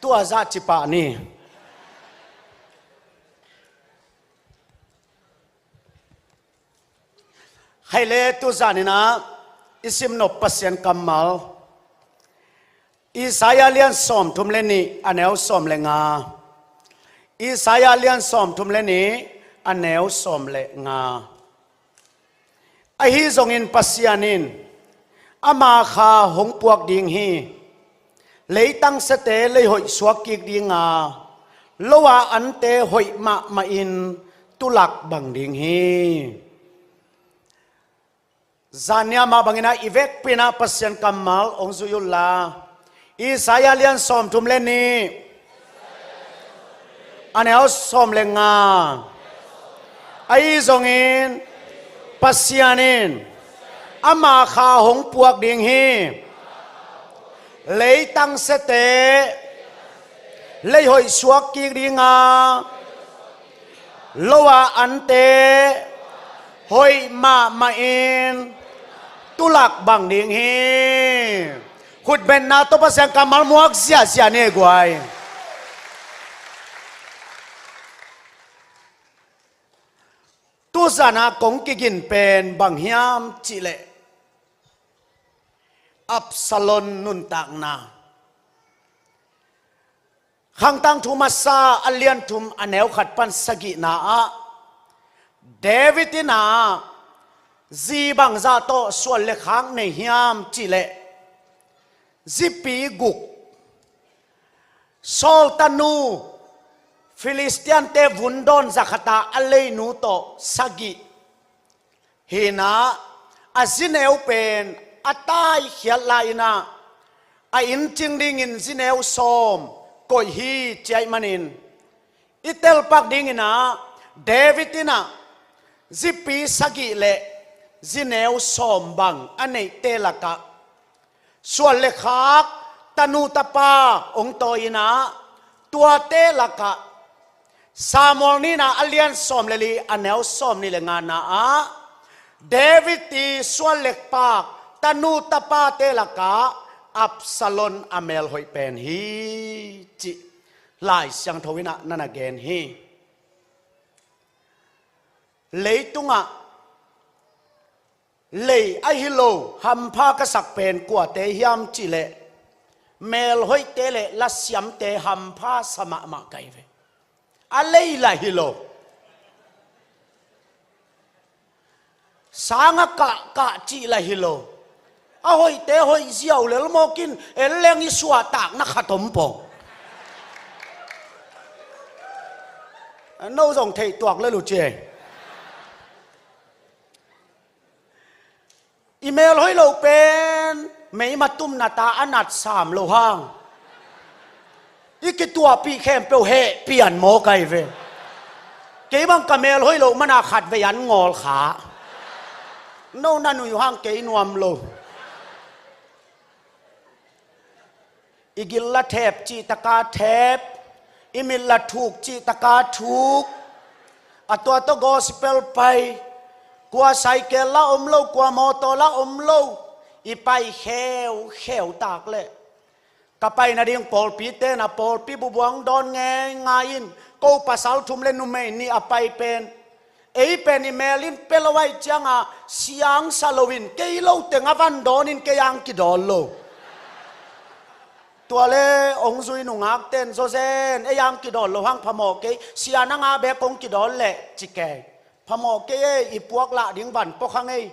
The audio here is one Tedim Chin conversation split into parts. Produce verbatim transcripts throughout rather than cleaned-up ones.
Tua zah ci pah ni. Khaile tu zaninah i simnop Pasian kammal Isaiah lian sawmthum le nih a neu sawm le nga. Isaiah lian sawmthum le nih a neu sawm le nga. Ahi zongin Pasian in ama kha hong puak ding hi. Leitang siate leihoih suak kik dinga, lo-a ante hoih mahmahin tulak bang ding hi. Zania mah banginah i vekpinah Pasian kammal hong zui unla. Isaiah lian sawmthum le nih a neu sawm le nga. Ahi zongin Pasian in ama kha hong puak ding hi. Leitang siate leihoih suak kik dinga, lo-a ante hoih mahmahin tulak bang ding hi. Khutbetna tawh Pasian kammal muak ziahziah ni guai. Tuzana kong kigin pen bang hiam cihleh Absalom nuntakna. Khangtang thu masa a lian thum a neu khat pan sagihna ah David in ah zi bangzah tawh sual le khak nei hiam cihleh zipi guk Saul tanu Filistiante vundawn zakhata a leinu tawh sagih. Hinah a zineu pen a taikhiat lai-inah a inncing dingin zineu sawm koih hi ciaih manin i telpak dinginah David inah zipi sagih le zineu sawm bang a neihte lakah sual le khak tanu tapa hong tawi-inah tuate lakah Samuel nihna a lian sawm le li a neu sawm nih le ngana ah David i sual le khak tanu tapate lakah Absalom a melhoih pen hi cih Lai Siangtho inah na na gen hi. Leitungah lei ahi lo hampha ka sak pen kuate hiam cihleh melhoihte le lasiamte hampha sa mahmah ka hi ve. A lei lah hi lo. Sang a kahkah cih lah hi lo. A hoihte hoih ziau lel mawkin en leng i suahtakna khat om pong. No zong theih tuak lel uh ci ei. I melhoih loh pen meima tumna ta a nat sam lo hang i kituahpih khempeuh heh pian maw ka hi ve. Kei bang ka melhoih loh mana khatvei an ngawl kha. No na nui uh hang kei nuam lo. I gil la thep cih taka thep, i mit la thuk cih taka thuk. A tua tawh gospel pai, kua cycle la om lo, kua mawtaw la om lo, i pai kheukheu tak leh ka pai nading pawlpi ten a pawlpi bubuang dawn ngeingai in ko pasal thum le numei nih a pai pen ei pen i mel in pia lo ahih cianga siangsa loin kei lo teng a van dawnin kei ang kidawl lo. Tua le hong zui nungak ten zawzen ei ang kidawl lo hang phamawh kei, sia nanga bek hong kidawl leh ci kei. Phamawh kei ei, i puak lah ding van pawkhang ei,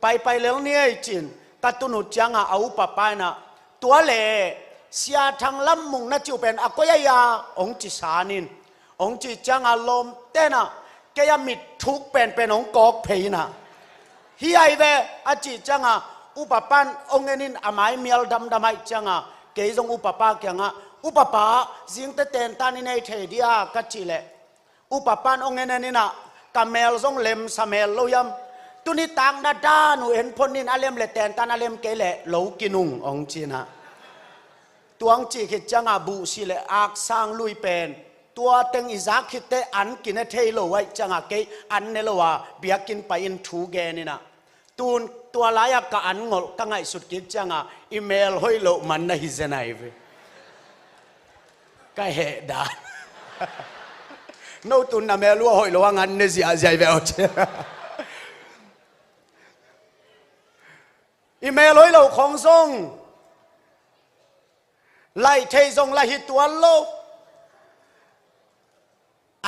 paipai lel ni ei cin ka tun uh cianga a upa pa inah tua le sia thang lam mung na cih uh pen a koi ahi a hong ci sanin. Hong cih cianga lawm tenah kei a mit thuk penpen hong kawk phei inah hi ahi ve a cih cianga upa pan hong en in a mai mial damdam ahih cianga kei zong upa pa kiangah upa pa zingte tentan i nei thei dia ka cih leh upa pan hong en en inah ka mel zong lemsa mel lo hiam? Tuni takna dan uh en phot nin a lem le tentan a lem kei leh lo kinung hong ci inah. Tuang cih khit cianga buhsi le aksang lui pen tua teng i zak khitte an kine thei lo ahih cianga kei an ne lo a biakinn pai in thu gen inah tun Tua lai-ah ka an ngolh ka ngaihsut kik ciangah i mel hoih loh man na hi zen ahi ve. Ka heh dan. No tun na mel uh a hoih loh hang an ne ziahziah hi ve aw ci. I mel hoih loh khong zong laih theih zong la hi tuan lo.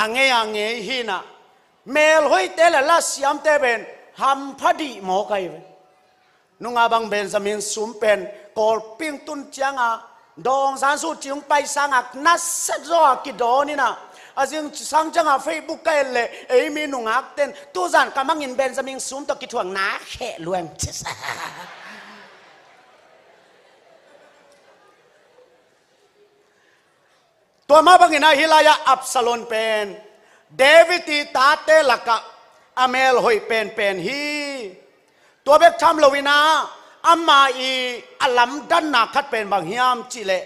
A ngei a ngei hinah mel hoihte le lasiamte pen hampha dih mawk ahi ve. Nunga bang Benjamin Sum pen Kawlpi tun cianga Daw Aung San Suu Kyi hong pai sangah nasia zaw a kidawn inah a zing sang ciangah Facebook ka et leh ei mi nungakten tuzan ka mangin Benjamin Sum tawh kithuak na kheh luang. Tua mah bangin ah hih lai-ah Absalom pen David i tate lakah a mel hoih penpen hi. Tua bek tham loin ah ama i a lamdanna khat pen bang hiam cihleh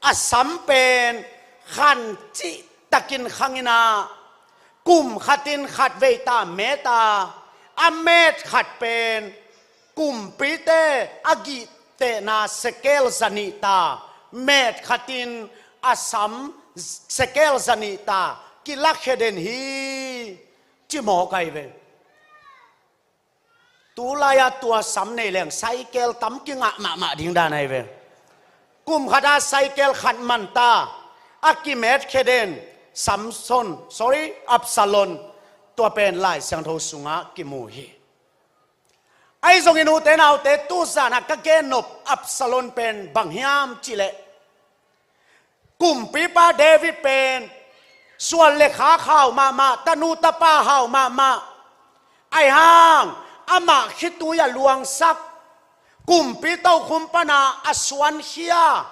a sam pen khan cihtakin khang inah kum khatin khat vei ta met a, a met khat pen kumpite a gihtehna sekel zanih ta, met khatin a sam sekel zanih ta kilakhia den hi, ci mawk ahi ve. Tulai-ah tua sam nei leng saikel tam kingah mahmah ding dan ahi ve. Kum khat a saikel khat man ta a kimetkhia den Samson, sorry, Absalom, tua pen Lai Siangtho sungah kimu hi. Ahi zongin ute naute, tuzanah ka gennop Absalom pen bang hiam cihleh kumpipa David pen suan le khak hau mahmah, tanu tapa hau mahmah. Ahi hang amah khitui a luangsak, kumpi tokhom pana a suankhia,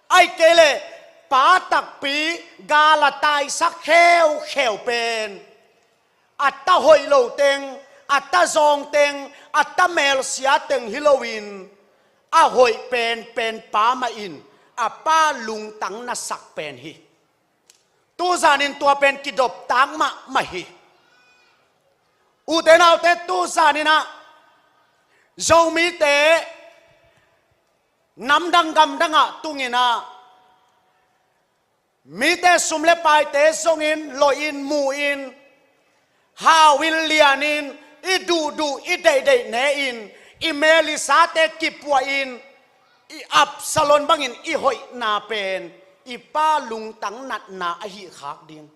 ahih kei leh pa takpi gal a taisak kheukheu pen a ta hoih lo teng, a ta zawng teng, a ta melsia teng hi loin a hoih penpen pa mah in a pa lungtang na sak pen hi. Tuzanin tua pen kidoptak mahmah hi. Ute naute, tuzanin ah Zomite namdang gamdangah tungin ah mite sum le paite zongin loin mu-in hau-in lianin i duhduh i deihdeih ne-in i melisate kipuahin i Absalom bangin i hoihna pen i pa lungtang natna ahi khak ding.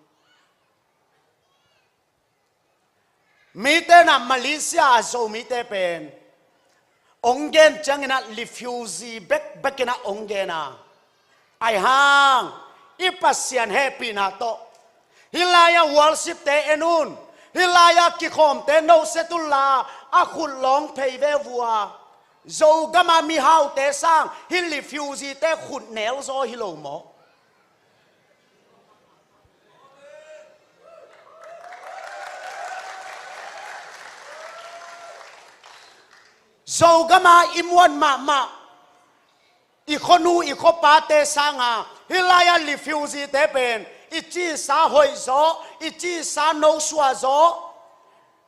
Mite na Malaysia a Zomite pen ong gen ciangin ah refugee bekbekin ah ong gen a, ahi hang i Pasian hehpihna tawh hih lai-ah worship-te en un, hih lai-ah kikhawmte noset unla a khut lawng phei ve vua. Zogama mihaute sang hih refugee-te khut nelzaw hi lo maw? Zogama i muan mahmah i khuanu i khuapate sanga hih lai-ah refugee-te pen i cisa hoihzaw, i cisa nosuahzaw,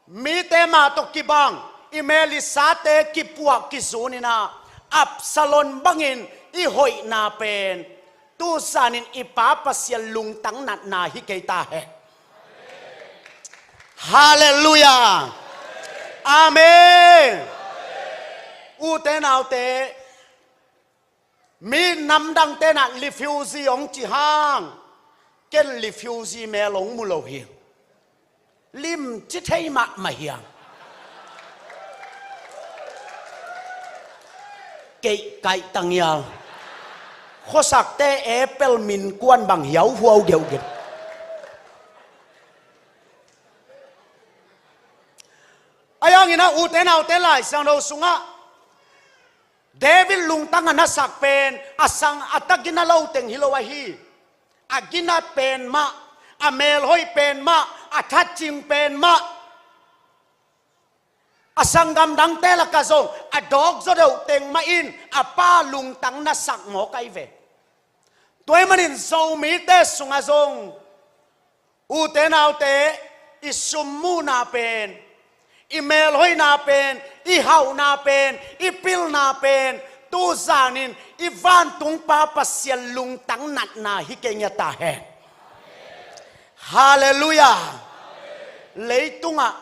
mite mah tawh kibang, i melisate kipuah kizun inah Absalom bangin i hoihna pen tuzanin i Pa Pasian lungtang natna hi kei ta hen. Halleluiah. Amen. Ute naute, mi namdangte na refugee hong ci hang ken refugee mel hong mu lo hi. Limci thei mahmah hiam? Keih kaih tangial. Khuasakte apple min kuan bang hiauhuau geuhgeuh. Ahi hangin ah ute naute, Lai Siangtho sungah David lungtang a nasak pen a sang a ta gina lo teng hi lo ahi. A ginat pen mah, a melhoih pen mah, a thatcing pen mah, a sanggam dangte lakah zong a dawk zaw deuh teng mah in a pa lungtang nasak mawk ahi ve. Tua ahih manin Zomite sungah zong ute naute, i sum muhna pen i melhoihna pen, i hauhna pen, i pilna pen, tu zanin i vantungpa Pasian lungtang natna hi kei ngiat ta hen. Halleluiah. Leitungah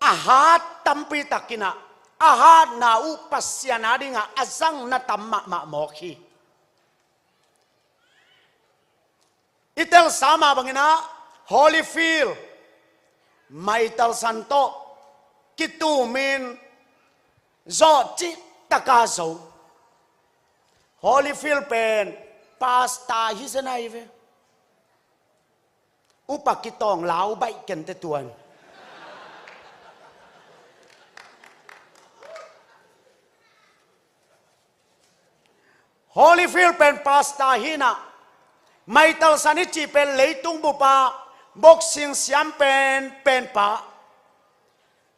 a hat tampi takin ah, a hatna uh Pasian adingah a zang na tam mahmah mawk hi. I telsa mah bangin ah Holyfield maitalsan tawh kitumin zawh cihtak a zo. Holyfield pen pastor hi zen ahi ve. Upa kitawng lau baih kente tuan. Holyfield pen pastor hi-in ah, maitalsan i cih pen leitung bup ah boxing siam pen penpa,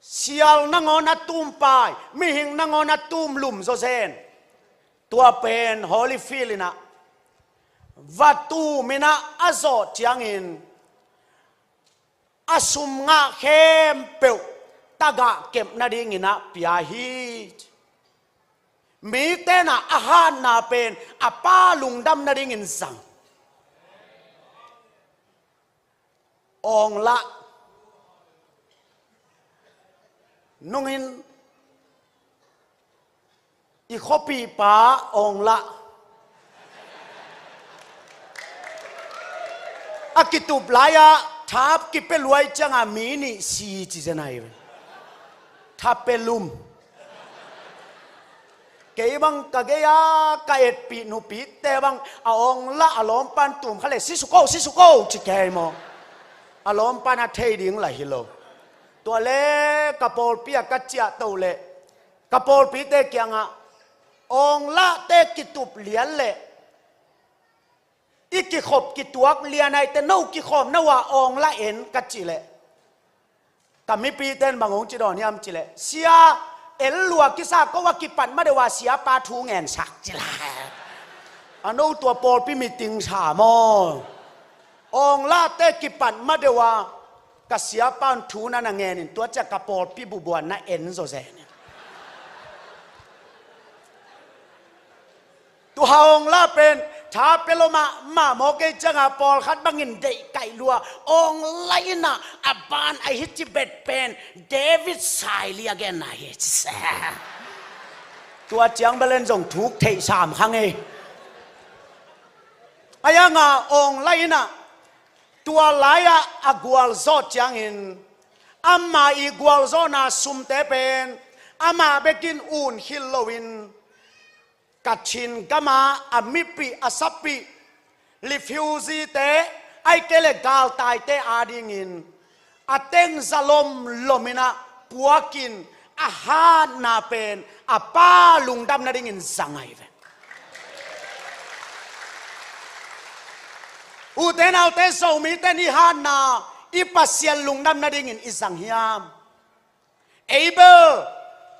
sial nangawn a tumpai, mihing nangawn a tumlum zawzen. Tua pen Holyfield in ah va tumin ah a zawh ciangin a sum ngah khempeuh tagah kep nadingin ah pia hi. Mite in ah a hatna pen a pa lungdam nadingin zang. Awng lah. Nungin i khuapihpa Awng Lah a kitup lai-ah tha kipia luai ciangah mi nih si ci zen ahi ve. Tha pia lum. Kei bang ka gei-a ka etpih nupite bang a Awng Lah a lawmpan tum kha leh, "Si suk o, si suk o," ci kei maw. A lawmpan a thei ding lah hi lo. Tua leh ka pawlpi ah ka ciahto leh, ka pawlpite kiangah, "Awng Lahte kitup lian leh i kikhop kituak lian ahih teh no kikhawm na uh ah Awng Lah en," ka cih leh, ka mipite in bang hong ci dawn hiam cih leh, "Sia, en lua kisa, ko a kipat ma deuh a siapa thu ngensak," ci lai. A no tua pawlpi meeting sa maw. Awng Lahte kipat ma deuh a ka siapa in thu na na ngen in, tua ciang ka pawlpi bubuan na en zawzen in. Tua Awng Lah pen tha pia lo mahmah mawk ei ciangah pawlkhat bangin deih kaih lua. Awng Lah in ah a ban a hi ci bet pen David Saili a genna hi ci se. Tua ciang belen zong thuk theih sam kha ngei. Ahi hangah Awng Lah in ah tua lai-ah a gualzawh ciangin ama i gualzawhna sumte pen amah bekin un khil loin Kachin gama a mipih a sapih refugee-te, ahih kei leh galtaite adingin a teng zalom lomin ah puakin a hatna pen a pa lungdam nadingin zang ahi ve. Ute naute, Zomite in i hatna i Pasian lungdam nadingin i zang hiam? Abel,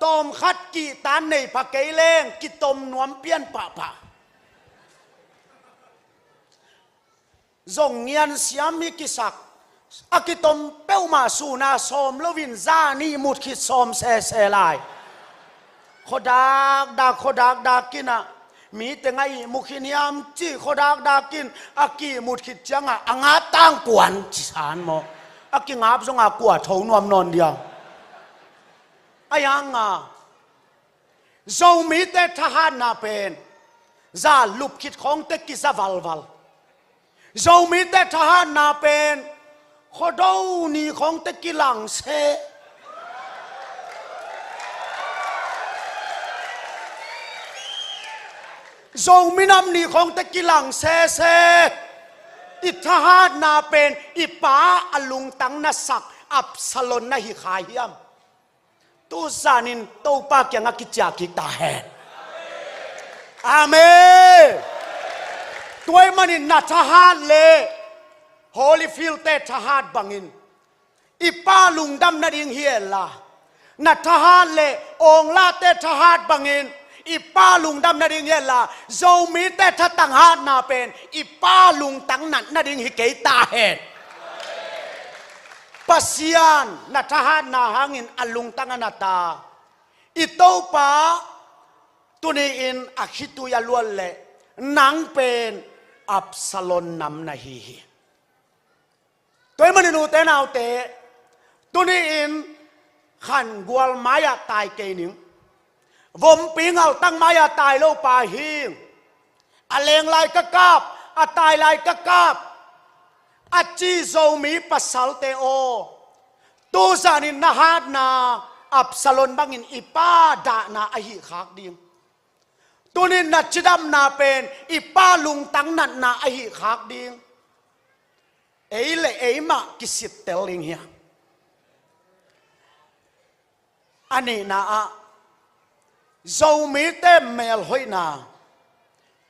tawmkhat kihtan nei pha kei leng kitom nuam pian pahpah. Zong ngian siam hi kisak. A kitom peuhmah sun a sawm loin zan ihmut khit sawm sese lai. Khuadakdak, khuadakdak in ah, mi teng a ihmu khin hiam cih khuadakdak in a kihmut khit ciangah a ngap tangkuan ci san maw. A kingap zongah kua tho nuam nawn diam. Ahi hangah Zomite thahatna pen za lup khit khawngte kiza valval. Zomite thahatna pen Khuado ni khawngte kilang se. Zomi nam ni khawngte kilang sese. I thahatna pen i pa a lungtang na sak Absalom na hi kha hiam? Tu zanin Topa kiangah kiciah kik ta hen. Amen. Tua ahih manin na thahat leh Holyfield-te thahat bangin i pa lungdam nading hi hen la, na thahat leh Awng Lahte thahat bangin i pa lungdam nading hi hen la, Zomite thatang hatna pen i pa lungtang nat nading hi kei ta hen. Pasian na thahatna hangin a lungtang a na ta, i Topa tuni-in a khitui a luat leh nang pen Absalom nam na hi hi. Tua ahih manin ute naute, tuni-in khangual mai-ah tai kei ning. Vompi ngaltak mai-ah tai lo pa hing. A leng lai ka kap, a tai lai ka kap, a ci Zomi pasalte aw. Tuzanin na hatna Absalom bangin i pa dahna ahi khak ding. Tunin na cidamna pen i pa lungtang natna ahi khak ding. Ei le ei mah kisittel ding hiam? A nihna ah, Zomite melhoihna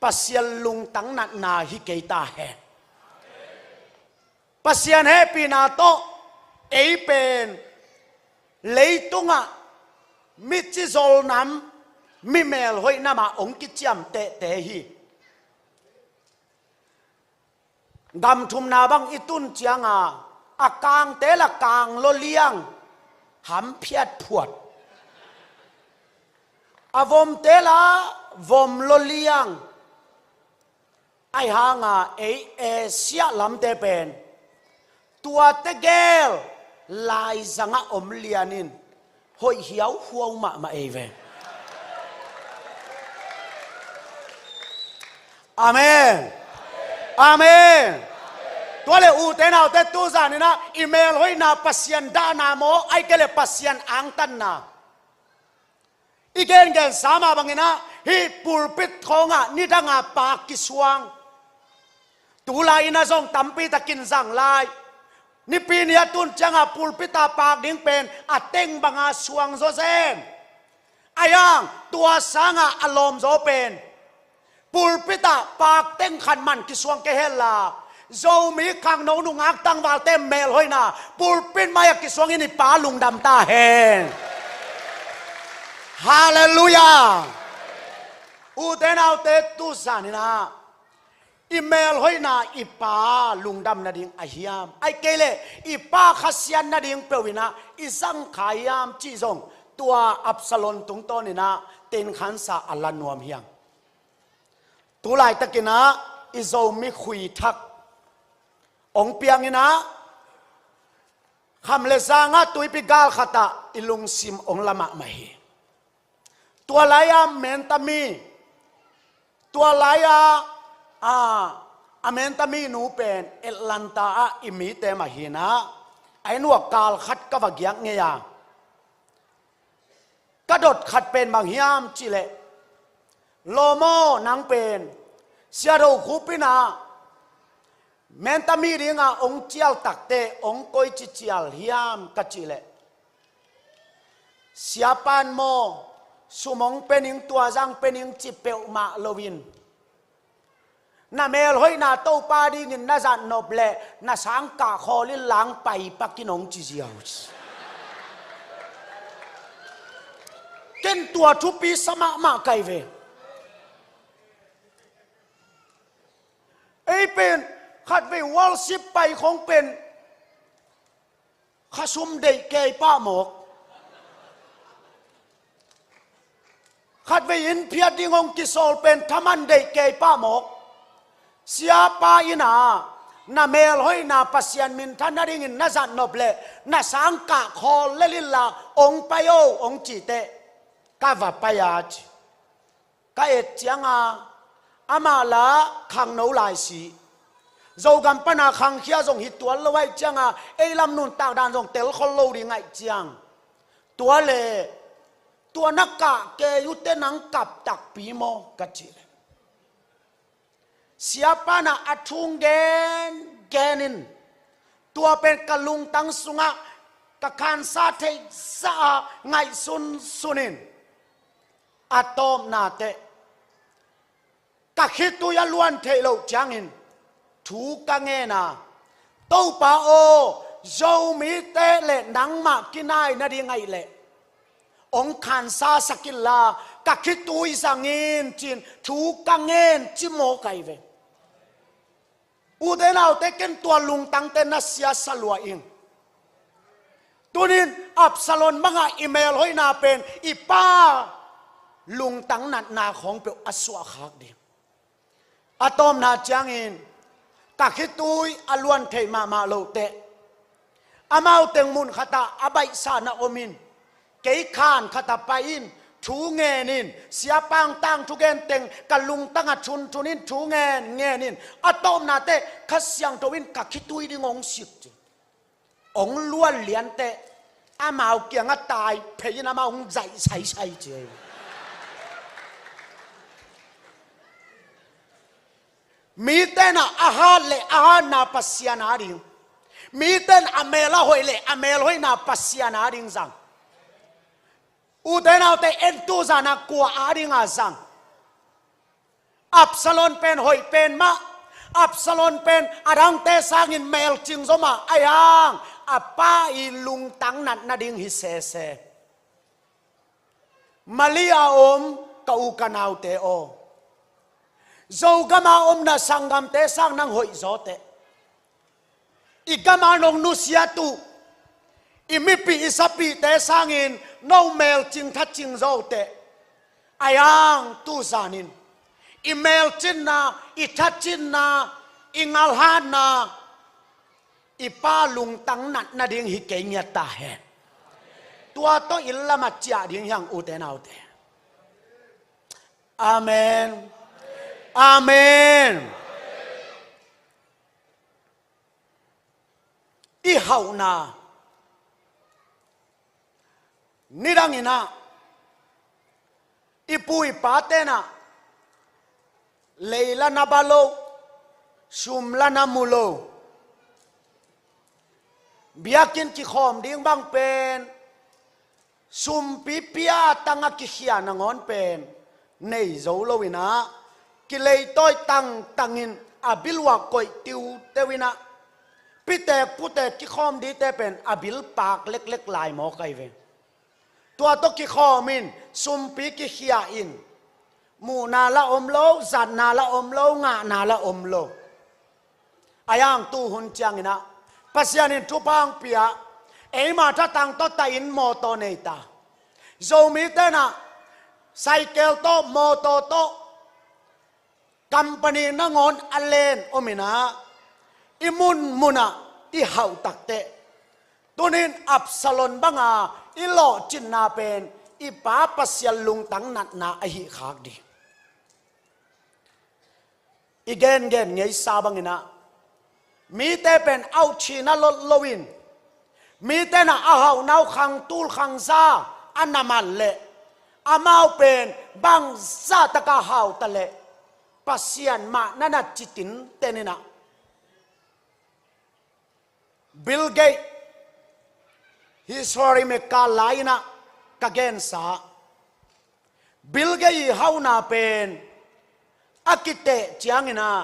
Pasian lungtang natna hi kei ta hen. Pasian hehpihna tawh ei pen leitungah mi cizol nam, mi melhoih namah hong kiciamtehte hi. Gam thumna bang i tun cianga, a kangte la kang lo liang, hamphiat phuat. A vomte la vom lo liang. Ahi hanga ei Asia lamte pen tuate gel laizangah om lianin hoih hiauhuau mahmah ei ve. Amen. Amen. Tua le ute naute, tuzaninah i melhoihna Pasian dahna maw, ahih kei leh Pasian angtanna? I gengensa mah banginah hih pulpit khawngah nidanga paak kisuang. Tulai-inah zong tampitakin zang lai. Nipi ni a tun cianga pulpita paak ding pen a teng banga suang zawzen. Ahi hang tua sanga a lawmzaw pen pulpita paak teng khat man kisuang kei henla, Zomi khangno nungak tangvalte melhoihna pulpit mai-ah kisuangin i pa lungdam ta hen. Halleluiah. Ute naute, tuzaninah i melhoihna i pa lungdam nading a hiam, ahih kei leh i pa khasiat nading peuhinah i zangkhai hiam cih zong tua Absalom tungtawninah tenkhansa a la nuam hiam? Tulaitakinah i Zomi khuithak hong pianginah kham le zangah tuipi gal khatah i lungsim hong la mahmah hi. Tua lai-a mentami, tua lai-a a, a mentami nu pen Atlanta ah i mite mah hinah, a inn uah kal khat ka va giak ngei a, ka dot khat pen bang hiam cihleh, lawm aw, nang pen Sia Do Khup innah mentami dinga hong cial takteh hong koici cial hiam ka cihleh, siapan maw, sum hong pe ning, tuazang pe ning ci peuhmah loin, na melhoihna Topa dingin na zatnop leh na sangkah khawl inla hong paipak in, hong ci ziau. Ken tua thupi sa mahmah kai ve. Ei pen khatvei worship pai khong pen khasum deih kei pah mawk. Khatvei inn phiat ding hong kisawl pen thaman deih kei pah mawk. Siapa innah na melhoihna Pasian minthan nadingin na zatnop leh na sangkah khawl lel inla hong pai o, hong cih teh, ka va pai a ci. Ka et cianga amah la khangno lai si. Zogam pana khangkhia zong hi tuan lo ahih cianga ei lam nuntak dan zong telkhol lo ding ahih ciang, tua le tua na kah kei uh teh nang kap takpi maw ka cih leh, siapa innah a thung gengen in, tua pen ka lungtang sungah ka khansa theihsa a ngaihsunsun in, a tawpna teh ka khitui a luan theih loh ciangin thu ka ngen a, Topa aw, Zomite le nangmah kinai nading ahih leh hong khansa sak inla ka khitui zang in, ci-in thu ka ngen ci mawk ahi ve. Ute naute, ken tua lungtangte na siasa lua ing. Tunin Absalom banga i melhoihna pen i pa lungtang natna khawng peuh a suahkhak ding. A tawpna ciangin ka khitui a luan theih mahmah lohteh, amau teng mun khatah a baihsahna omin, kei khan khatah pai-in thu ngenin, siapang tangthu gen teng ka lungtangah thunthunin thu ngen ngenin, a tawpna teh Kha Siangtho in ka khitui ding hong sik ci. Hong luan lianteh amau kiangah tai phei-in amau hong zaih saisai ci. Mite in ah a hat le a hatna Pasian ading, mite in a mel a hoih le a melhoihna Pasian ading zang. Ute naute, en tuzan ah kua adinga zang? Absalom pen hoih pen mah, Absalom pen a dangte sangin melcing zaw mah, ahi hang a pa i lungtang nat nading hi sese. Mali a om ka u ka naute aw, Zogam a omna sanggamte sang nang hoih zaw teh. I gam a nong nusiat uh i mipih i sapihte sangin no melcing thacing zaw uh teh. Ahi hang tuzanin i melcinna, i thacinna, i ngalhatna i pa lungtang nat nading hi kei ngiat ta hen. Tua tawh i lamah ciah ding hi hang, ute naute. Amen. Amen. I hauhna, nidangin ah i pu i pate in ah lei la na ba lo, sum la na mu lo. Biakinn kikhawm ding bang pen sumpi pia tang a kikhia nangawn pen nei zo lo in ah, kileitawi tangtangin a biluah koih tiuteu in ah, pitek putek kikhawm dingte pen a bil paak leklek lai mawk ahi ve. Tua tawh kikhawmin sumpi kikhia in, muhna la om lo, zatna la om lo, ngahna la om lo. Ahi hang tuhun ciangin ah Pasian in thupha hong pia, eima thatang tawh tai-in mawtaw nei ta. Zomite in ah cycle tawh, mawtaw tawh, company nangawn a len om in ah, i munmun ah i hauh takteh, tunin Absalom banga i lawhcinna pen i pa Pasian lungtang natna ahih khak ding. I gengen ngeisa bangin ah mite pen auh thina lot loin, mite in ah a hauhna uh khang tul khang za a na man leh, amau pen bangzah taka hau ta leh Pasian mah na na ci tinten in ah, Bill Gates, history mekal lai in ah ka gensa, Bill Gates i hauhna pen a kiteh ciangin ah,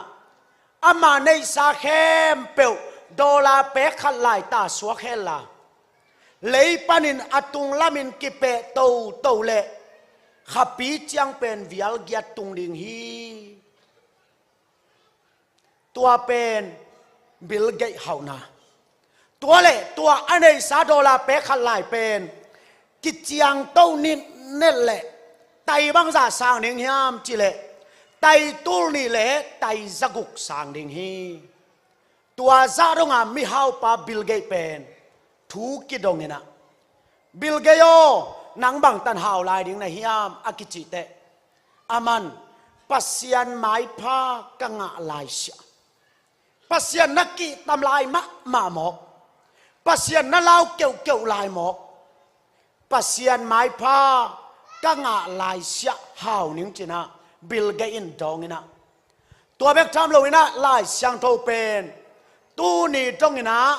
ama neihsa khempeuh dollar pek khat lai ta suak hen la, lei panin a tunglamin kipeh toto leh khapi ciang pen vial giat tung ding hi. Tua pen Bill Gates hauhna. Tua leh tua a neihsa dollar pek khat lai pen kiciangto nitnet leh tai bangzah sang ding hiam cih leh, tai tul nih leh tai zaguk sang ding hi. Tua zah donga mihaupa Bill Gates pen thu kidong in ah, Bill Gates aw, nang bangtan hau lai ding na hiam a kicih teh, aman, Pasian maipha ka ngah laisiah, Pasian na kihtam lai mahmah mawk, Pasian na lau keuhkeuh lai mawk, Pasian maipha ka ngah laisiah hau ning ci-in ah Bill Gates in dawng in ah, tua bek tham lo in ah Lai Siangtho pen tuni dong in ah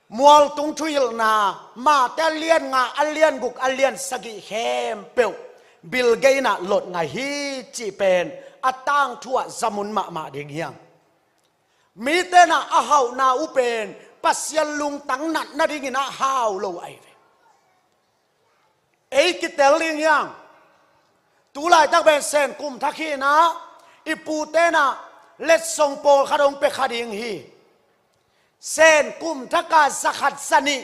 Mualtung Thuhilhna, Mate a lian nga, a lian guk, a lian sagih khempeuh Bill Gates in ah lot ngah hi cih pen a tangthu ah zamun mahmah ding hi hang. Mite in ah a hauhna uh pen Pasian lungtang nat nadingin ah hau lo ahi ve. Ei kitel ding hi hang. Tu laitak pen Sen kum thak hi in ah, i pute in ah letsong pawlkhat hong pia kha ding hi. Sen kum thak a za khat za nih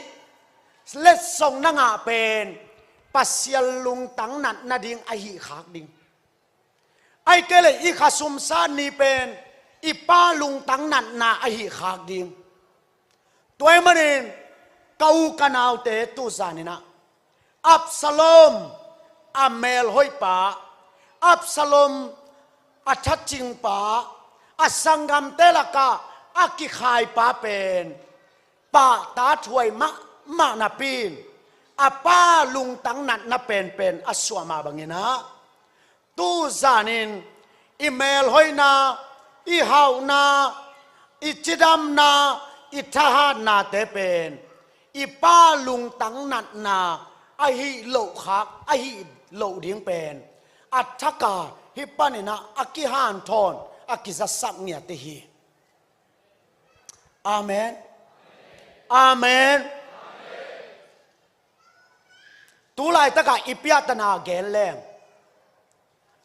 Letsong na ngah pen Pasian lungtang natna ding ahi khak ding. Ahih kei leh i khasum sat ni pen i Pa lungtang natna ahi khak ding. Tua ahih manin ka u ka naute, tu zanin ah Absalom a melhoihpa, Absalom a thacingpa, a sanggamte lakah a kikhaipa pen pahtathuai mahmah napi in a pa lungtang natna penpen a suah mah bangin ah, tu zanin i melhoihna, i hauhna, i cidamna, i thahatnate pen i Pa lungtang natna ahi loh khak, ahi loh ding pen a thak a, hih panin ah a kihanthawn, a kizasak ngiat hi. Amen. Amen. Tu laitakah i piahtana gen leng,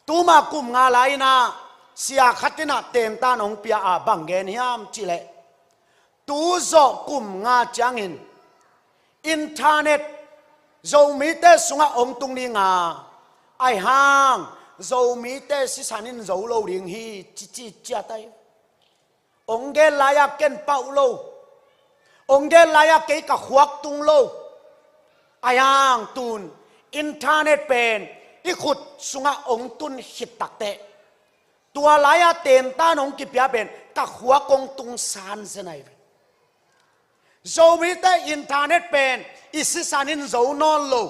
tuma kum nga lai-in ah sia khat in ah tentan hong pia a, bang gen hiam cih leh, tu zawh kum nga ciangin internet Zomite sungah hong tung ding a, ahih hang Zomite sisan in zo lo ding hi, ci ci ciat ahi. Hong gen lai-a ken pau lo. Hong gen lai-a kei ka khuak tung lo. Ahih hang tun internet pen i khut sungah hong tun khit takteh, tua lai-a tentan hong kipia pen ka khuak hong tung san zen ahi ve. Zomite internet pen i sisan in zo nawn lo.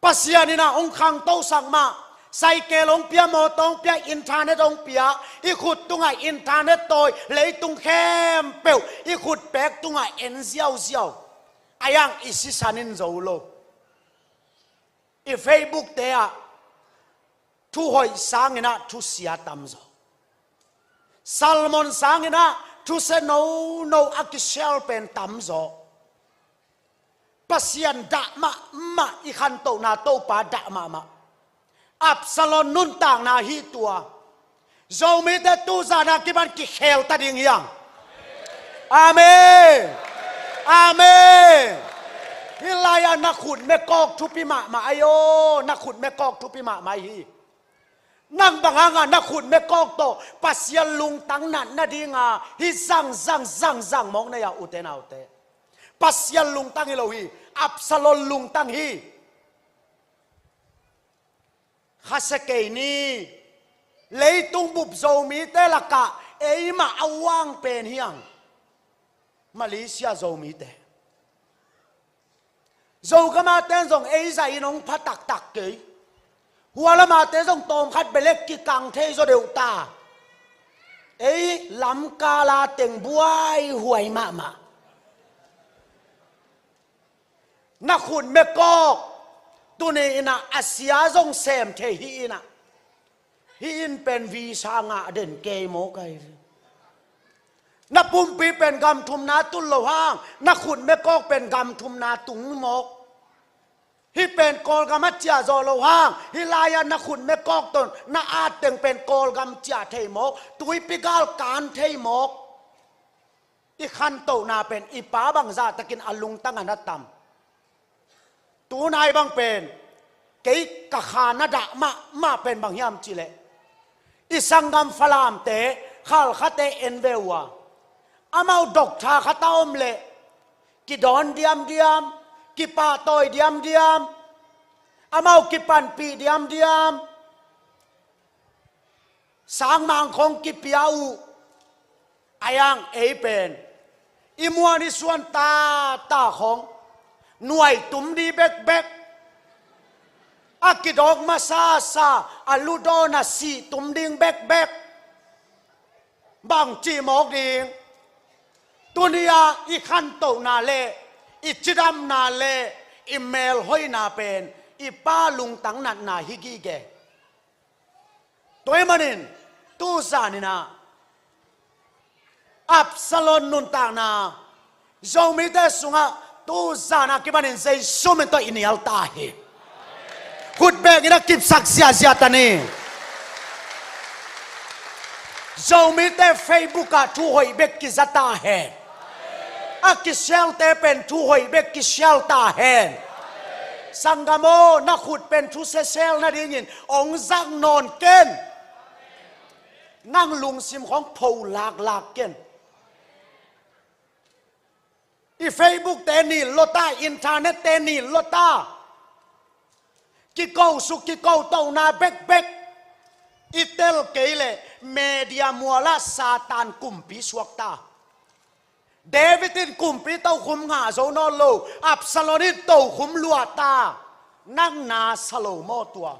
Pasian in ah hong khangtosak mah, saikel hong pia, mawtaw hong pia, internet hong pia, i khut tungah internet tawi, leitung khempeuh i khut pek tungah en ziauziau. Ahih hang i sisan in zo lo. I Facebook te ah thuhoih sangin ah thusia tamzaw. Salmon sangin ah thusia nono a kisial pen tamzaw. Pasian dah mahmah, i khantohna Topa dah mahmah. Absalom nuntakna hi tua. Zomite tu zan a kipan kikhelta ding hi hang. Amen. Amen. Hih lai-ah na khut mekawk thupi mahmah ahi aw, na khut mekawk thupi mahmah ahi hi. Nang bang hangah na khut mekawk tawh Pasian lungtang natna dinga hih zangzang zangzang mawk na hi a, ute naute? Pasian lungtang hi lo hi. Absalom lungtang hi. Khasia kei ni. Leitung bup Zomite lakah eimah a uang pen hi hang. Malaysia Zomite. Zogam a ten zong ei zah in hong pha taktak kei. Hua lam a te zong tawmkhat bek leh kikang thei zaw deuh ta. Ei lamkal a teng buaihuai mahmah. Na khut mekawk tuni in ah a sia zong sem thei hi in ah. Hih inn pen visa ngah den kei mawk ahi ve. Na pumpi pen gam thumna tun lo hang, na khut mekawk pen gam thumna tung mawk. Hih pen Kawlgam a ciah zawh lo hang, hih lai-ah na khut mekawk tawh na at teng pen Kawlgam ciah thei mawk, tuipi gal kan thei mawk. I khantohna pen i pa bangzah takin a lungtang a na tam. Tunai bang pen kei ka kha na dah mahmah pen bang hiam cih leh, i sanggam Falamte khalkhate en ve uh a, amau doctor khat a om leh kidawn diamdiam, kipahtawi diamdiam, amau kipanpih diamdiam. Sangmang khong kipia uh. Ahih hang ei pen i muan i suan tata khong nuai tum di bekbek. A kidawk masasa a ludawn a sih tum ding bekbek. Bangci mawk ding? Tuni-ah i khantohna le i cidamna le i melhoihna pen i pa lungtang natna hi gige. Tua ahih manin tu zanin ah Absalom nuntakna Zomite sungah tu zan a kipanin Jesu min tawh i nial ta hi. Khut bengin a kipsak ziahziah ta ni. Zomite Facebook ah thu hoih bek kiza ta hen. A kisialte pen thu hoih bek kisial ta hen. Sanggam aw, na khut pen thu sesel nadingin ong zak nawn ken. Nang lungsim khawng pho laklak ken. I Facebook te nil lo ta, internet te nil lo ta. Kiko suk, kiko tohna bekbek i tel kei leh media mualah Satan kumpi suak ta. David in kumpi tokhum ngah zo nawn lo, Absalom in tokhum luah ta. Nang na sa lo maw tua?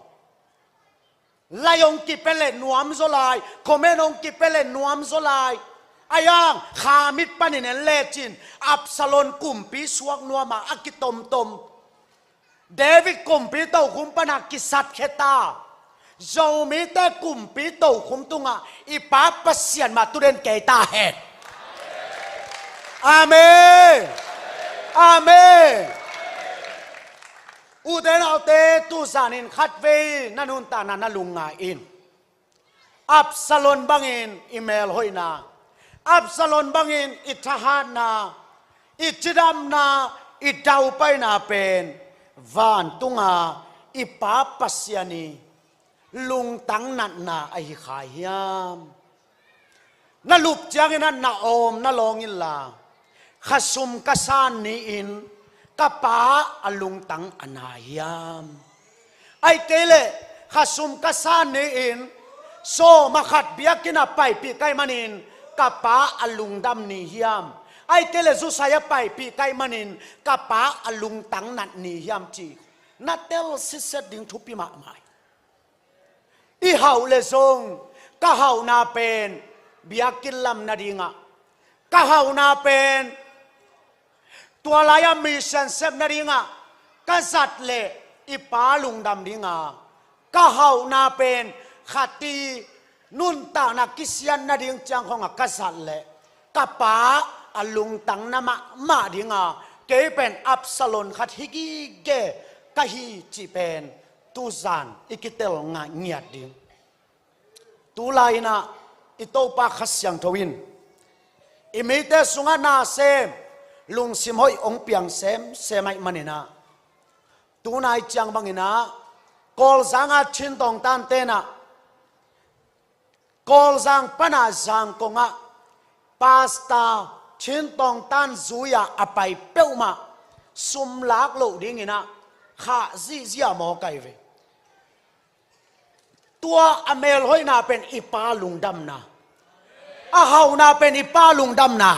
Lai hong kipia leh nuam zaw lai, comment hong kipia leh nuam zaw lai. Ahi hang kha mit panin en lecin Absalom kumpi suak nuam a, a kitomtom. David kumpi tokhum pana kisatkhia ta. Zomite kumpi tokhum tungah i Pa Pasian mah tu den kei ta hen. Amen. Amen. Ute naute, tuzanin khatvei na nuntakna na lungngai in. Absalom bangin i melhoihna, Absalom bangin i thahatna, i cidamna, i daupaina pen vantunga i Pa Pasian i lungtang natna ahi kha hiam? Na lup ciangin a na awm na lawng inla, khasum ka san ni-in ka pa a lungtang a na hiam? Ahih kei leh khasum ka san ni-in sawm a khat biakinn a paipih ka hih manin ka pa a lungdam ni hiam? Ahih kei leh zusai a paipih ka hih manin ka pa a lungtang nat ni hiam, ci na tel sitset ding thupi mahmah hi. I hauh leh zong ka hauhna pen biakinn lam nadingah, ka hauhna pen tua lai-a mission sep nadingah ka zat leh i pa lungdam dinga, ka hauhna pen khat i nuntakna kisiat nading ciang khawngah ka zat leh ka pa a lungtang na mahmah dinga, kei pen Absalom khat hi gige ka hi, cih pen tuzan i kitel ngiat ding. Tulai-inah i Topa Kha Siangtho in i mite sungah na sem, lungsim hoih hong piang semsem ahih maninah, tunai ciang banginah Kawlzang a Chin Tawng Tan tenah, Kawlzang pana Zangkongah Pastor Chin Tawng Tan zui-a a pai peuhmah sum lak loh dinginah khah zihziah mawk ahi ve. Tua a melhoihna pen i pa lungdamna, a hauhna pen i pa lungdamna.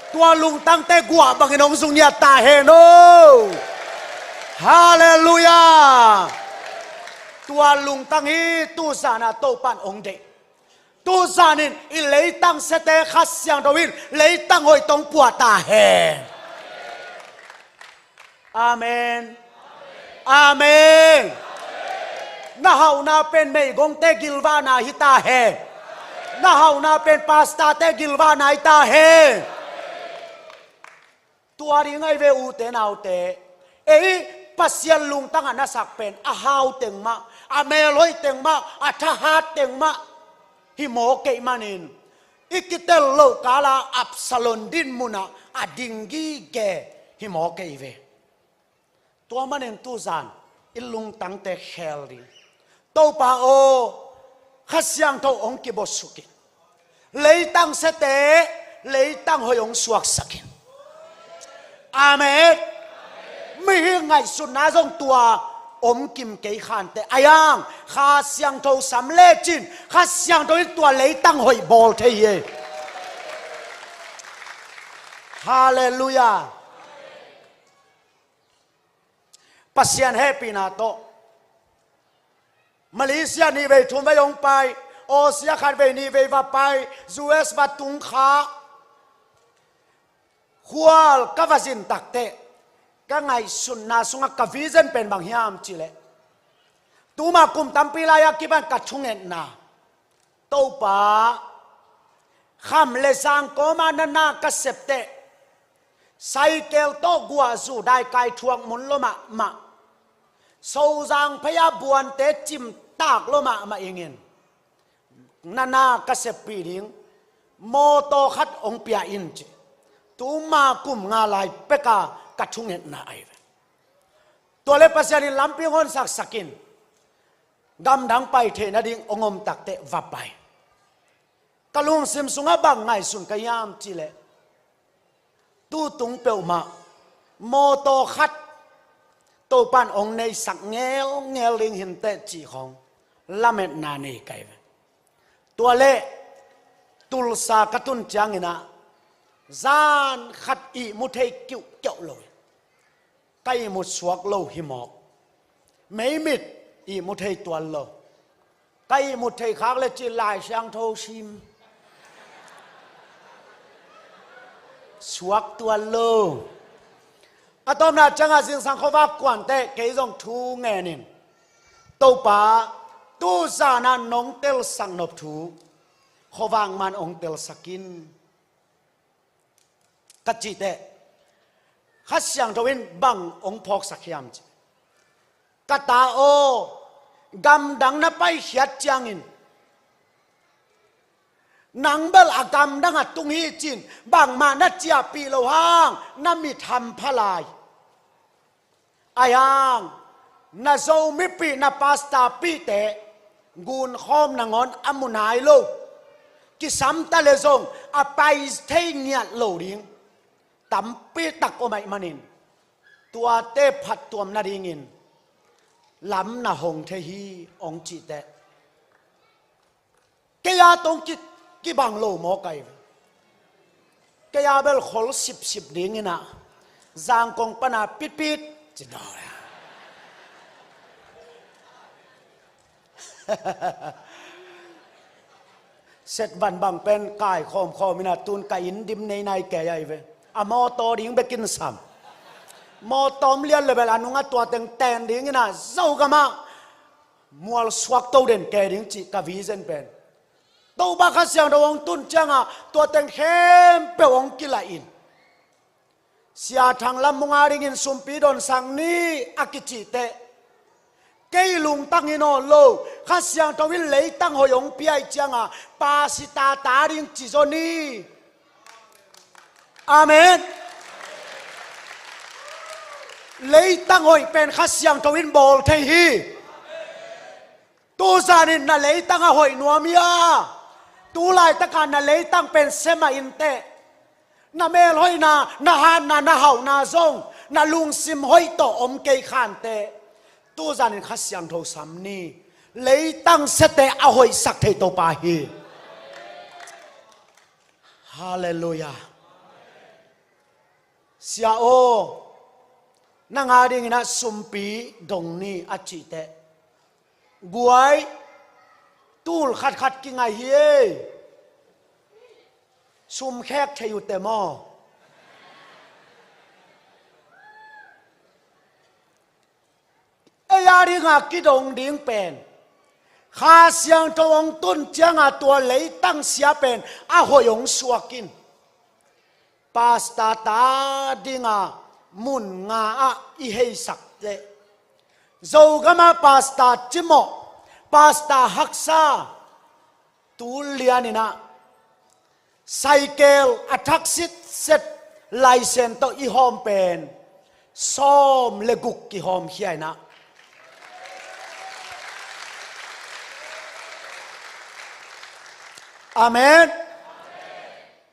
Tua lungtangte guah bangin hong zung ngiat ta hen aw. Halleluiah. Tua lungtang hi tuzanah Topan hong deih. Tuzanin i leitang siate Kha Siangtho in leitang hoih tawh puah ta hen. Amen. Amen. Na hauhna pen meigongte gilvahna hi ta hen. Na hauhna pen pastorte gilvahna hi ta hen. Tua ding ahi ve, ute naute. Ei Pasian lungtangah na sak pen a hau teng mah, a melhoih teng mah, a thahat teng mah hi mawk kei manin, i kitel loh kala Absalom din munah a ding gige hi mawk kei ve. Tua manin tuzan i lungtangte khel ding. Topa aw, Kha Siangtho hong kibuaksuk in. Leitang siate leitang hoih hong suaksak in. Amen. Mihing ngaihsutna zong tua om kim kei khante. Ahi hang Kha Siangtho sam lecin Kha Siangtho in tua leitang hoih bawl thei hi. Halleluiah. Pasian hehpihna tawh Malaysia nih vei thum vei hong pai, Austria khat vei nih vei va pai, U S va tung kha. Khual ka va zin takteh ka ngaihsutna sungah ka vision pen bang hiam cihleh, tuma kum tampi lai-a kipan ka thungetna, Topa, kham le zang kawma na na ka septeh, saikel tawh guahzu daikai thuak mun lua mahmah, Sozang phei-a buante cimtak lua mahmah ingin, na na ka seppih ding mawtaw khat hong pia in ci. Tuma kum nga lai peka ka thungetna ahi ve. Tua le Pasian in lampi hong honsaksak in, gamdang pai theih nading hong om takteh va pai. Ka lungsim sungah bang ngaihsun ka hiam cihleh, tutung peuhmah mawtaw khat Topan hong neisak ngelngel ding hinteh cih khawng lametna nei ka hi ve. Tua leh Tulsa ka tun ciangin ah zan khat ihmu thei kiuhkiauh lo hi. Ka ihmut suak lo hi mawk. Meimit ihmu thei tuan lo. Ka ihmut thei khak le cih Lai Siangtho sim. Suak tuan lo. A tawpna ciangah zingsang khuavak kuanteh kei zong thu ngenin, Topa, tuzan ah nong telsak nop thu khuavak man hong telsak in, ka cihteh, Kha Siangtho in bang hong phawksak hiam cih, ka ta aw, gamdang na paikhiat ciangin nang bel a gamdang a tung hi cin bangmah na ciahpih loh hang na mit hampha lai. Ahi hang na Zomipih, na pastorpihte gunkhawm nangawn a mu nai lo, kisam ta le zong a pai thei ngiat lo ding tampi tak om ahih manin, tuate phattuam nadingin lam na hong thei hi, hong cihteh, kei a tong ki, kibang lo maw kai? Kei a bel khol sipsip dingin ah, Zangkong pana pitpit ci naw le. Set van bang pen kai khawmkhawm in ah, tun ka inn dim nei nai kei ahi ve. A mawtaw ding bekin sam. Mawtaw om lian le bel a nungah tua teng ten dingin ah, Zogam ah mual suak to den kei ding cih ka vision pen. Topa Kha Siangtho hong tun ciangah tua teng khempeuh hong kilah in, Sia Thang Lam Mung a dingin sumpi donsak ni a kicihteh, kei lungtang hi nawn lo, Kha Siangtho in leitang hoih hong pia ahih ciangah pastor ta ding ci zaw ni. Amen. Leitang hoih pen Kha Siangtho in bawl thei hi. Tuzan in na leitang a hoih nuam hia? Tu laitakah na leitang pen sem mah inteh, na melhoihna, na hatna, na hauhna zong na lungsim hoih tawh om kei khanteh, tuzan in Kha Siangtho sam ni. Leitang siate a hoihsak thei Topa hi. Halleluiah. Sia aw, nang a dingin ah sumpi dong ni a cihteh, guai, tul khatkhat kingai hi ei. Sum khek thei uh teh maw? Ei a dinga kidong ding pen, Kha Siangtho hong tun cianga tua leitang sia pen a hoih hong suak in, pastor ta dinga mun nga ah i heisak leh, Zogama pastor cimawh, pastor haksa, tul lianinah saikel a thak sitset laisen tawh i hawm pen sawm le guk kihawmkhia inah. Amen.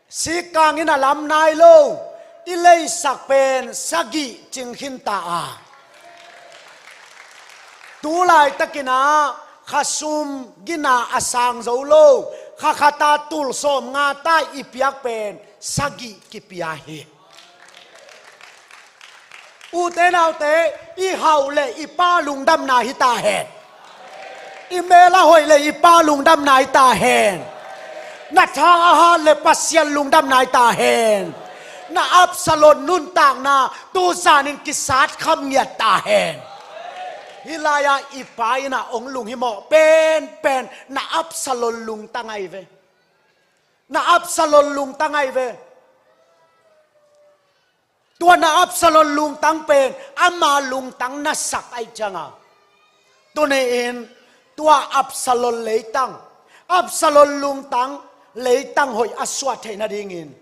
Sikkang in a lam nai lo, i leisak pen sagih cing khinta a, tu laitakinah khasum gina a sang zo lo, kha khata tul sawm nga ta i piak pen sagih kipia hi. Ute naute, i hauh le i Pa lungdamna hi ta hen. I mel a hoih le i Pa lungdamna hi ta hen. Na tha a hat le Pasian lungdamna hi ta hen. Na Absalom nuntakna tuzanin kisat kham ngiat ta hen. Hih lai-ah i Pa innah ong lunghimawh penpen na Absalom lungtang ahi ve. Na Absalom lungtang ahi ve. Tua na Absalom lungtang pen ama lungtang na sak aih cianga, tuni-in tua Absalom leitang, Absalom lungtang leitang hoih a suah theih nadingin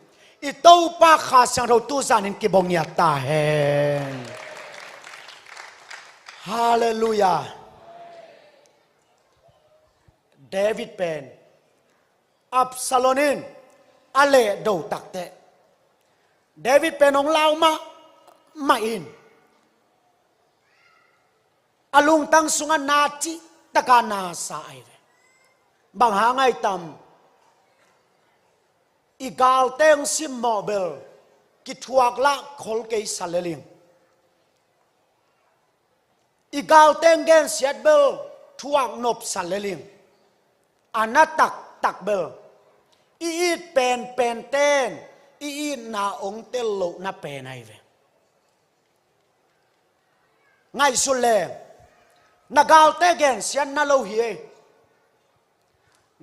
I Topa Kha Siangtho tu zanin kibawng ngiat ta hen. Halleluiah. David pen Absalom in a lehdo takteh, David pen hong lau mahmah in, a lungtang sungah na cih taka na sa ahi ve. Bang hang ahi tam? I galte hong simmawh bel kithuak lah khol kei sa lel ing. I galte hong gensiat bel thuak nop sa lel ing. A na taktak bel i it penpenten i itna hong tel lohna pen ahi ve. Ngaihsun le, na galte gensiat na lo hi ei.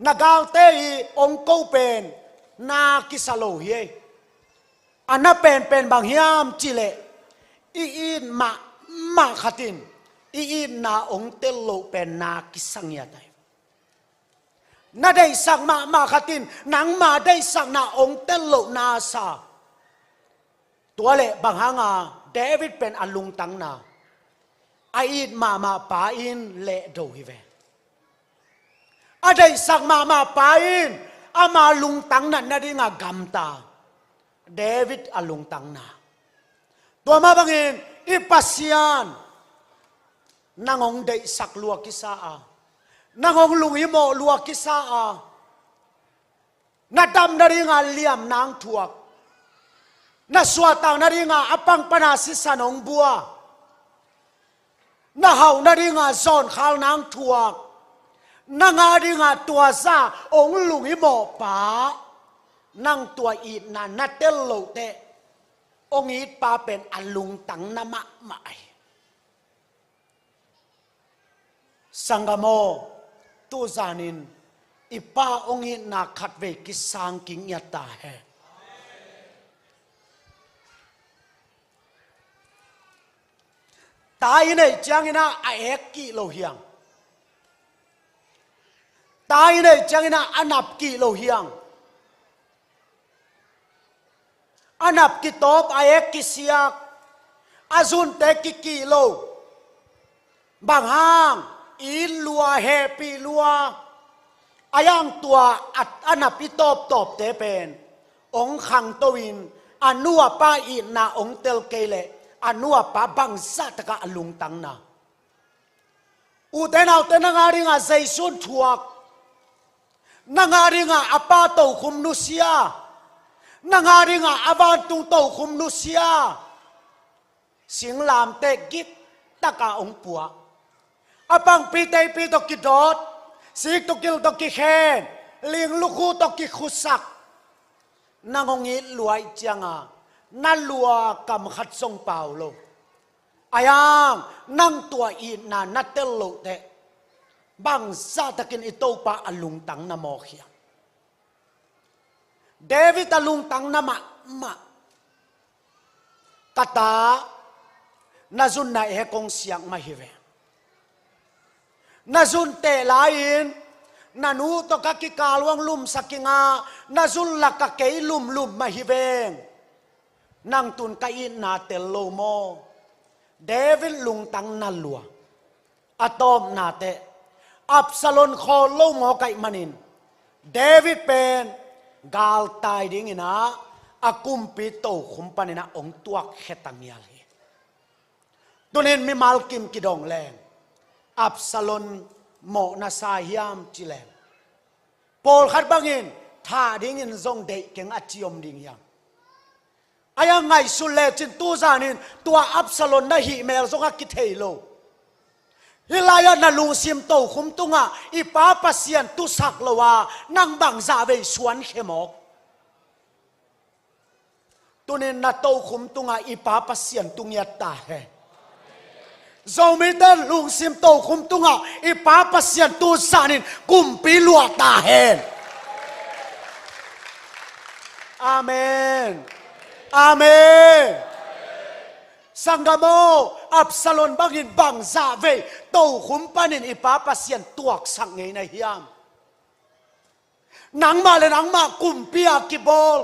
Na galte i hong ko pen na kisa lo hi ei. A na penpen bang hiam cih leh, i it mahmah khat in i itna hong tel loh pen na kisa ngiat ahi. Na deihsak mahmah khat in nangma deihsakna hong tel loh na sa. Tua leh bang hanga David pen a lungtangna, a it mahmah pa in lehdo hi ve. A deihsak mahmah pa in ama lungtang natna dinga gamta. David a lungtangna. Tua mah bangin i Pasian nang hong deihsak lua kisa a, nang hong lunghimawh lua kisa a, na dam nadinga liam nang thuak, na suahtak nadinga a pang pana sisan hong bua, na hauh nadinga zawnkhal nang thuak, nang adinga tua zah hong lunghimawh pa, nang tua itna na tel lohteh, hong it pa pen a lungtang na mahmah ahi. Sanggam aw, tuzanin i pa hong itna khatvei kisang kingiat ta hen. Ta i neih ciangin ah a ek kih lo hiang. Ta i neih ciangin ah a nap kih lo hiang. A nap kitawp, a ek kisiak, a zunte kikih lo. Bang hang? It lua, hehpih lua. A yang tua a, a nap i tawptawpte pen hong khangto in, a nu a pa itna hong tel kei leh a nu a pa bangzah takah a lungtangna. Ute naute, nang adinga Jesu thuak, nang adinga a pa tokhom nusia, nang adinga a vantung tokhom nusia. Singlamteh gik taka hong puah, a pangpi teipi tawh kidawt, sik tawh kil tawh kikhen, ling lukhu tawh kikhusak. Nang hong it lua ih cianga na lua kam khat zong pau lo. A yang nang tua itna na tel lohteh, bangzah takin i Topa a lungtang na mawk hiam? David a lungtang na mahmah. Ka ta, na zun na ek hong siak mah hi ve. Na zun teh lai-in na nu tawh ka kikal uang lumsa kinga, na zun laka kei lumlum mah hi veng. Nang tun ka itna tel lo maw? David lungtang na lua. A tawpna teh, Absalom khawl lo mawk ahih manin David pen galtai dingin ah a kumpi tokhom panin ah hong tuakkhe ta ngial hi. Tunin mimal kim kidong leng, Absalom mawhna sa hiam ci leng, pawlkhat bangin thah dingin zong deih keng a ci om ding hiam? A yang ngaihsun lecin tuzanin tua Absalom na hih mel zong a kithei lo. Hih lai-ah na lungsim tokhom tungah i pa Pasian tusak lo a, nang bangzah vei suankhia mawk? Tunin na tokhom tungah i pa Pasian tu ngiat ta hen. Zomite lungsim tokhom tungah i pa Pasian tuzanin kumpi luah ta hen. Amen. Amen. Sanggam aw, Absalom bangin bangzah vei tokhom panin i pa Pasian tuaksak ngei na hiam? Nangmah le nangmah kumpi a kibawl,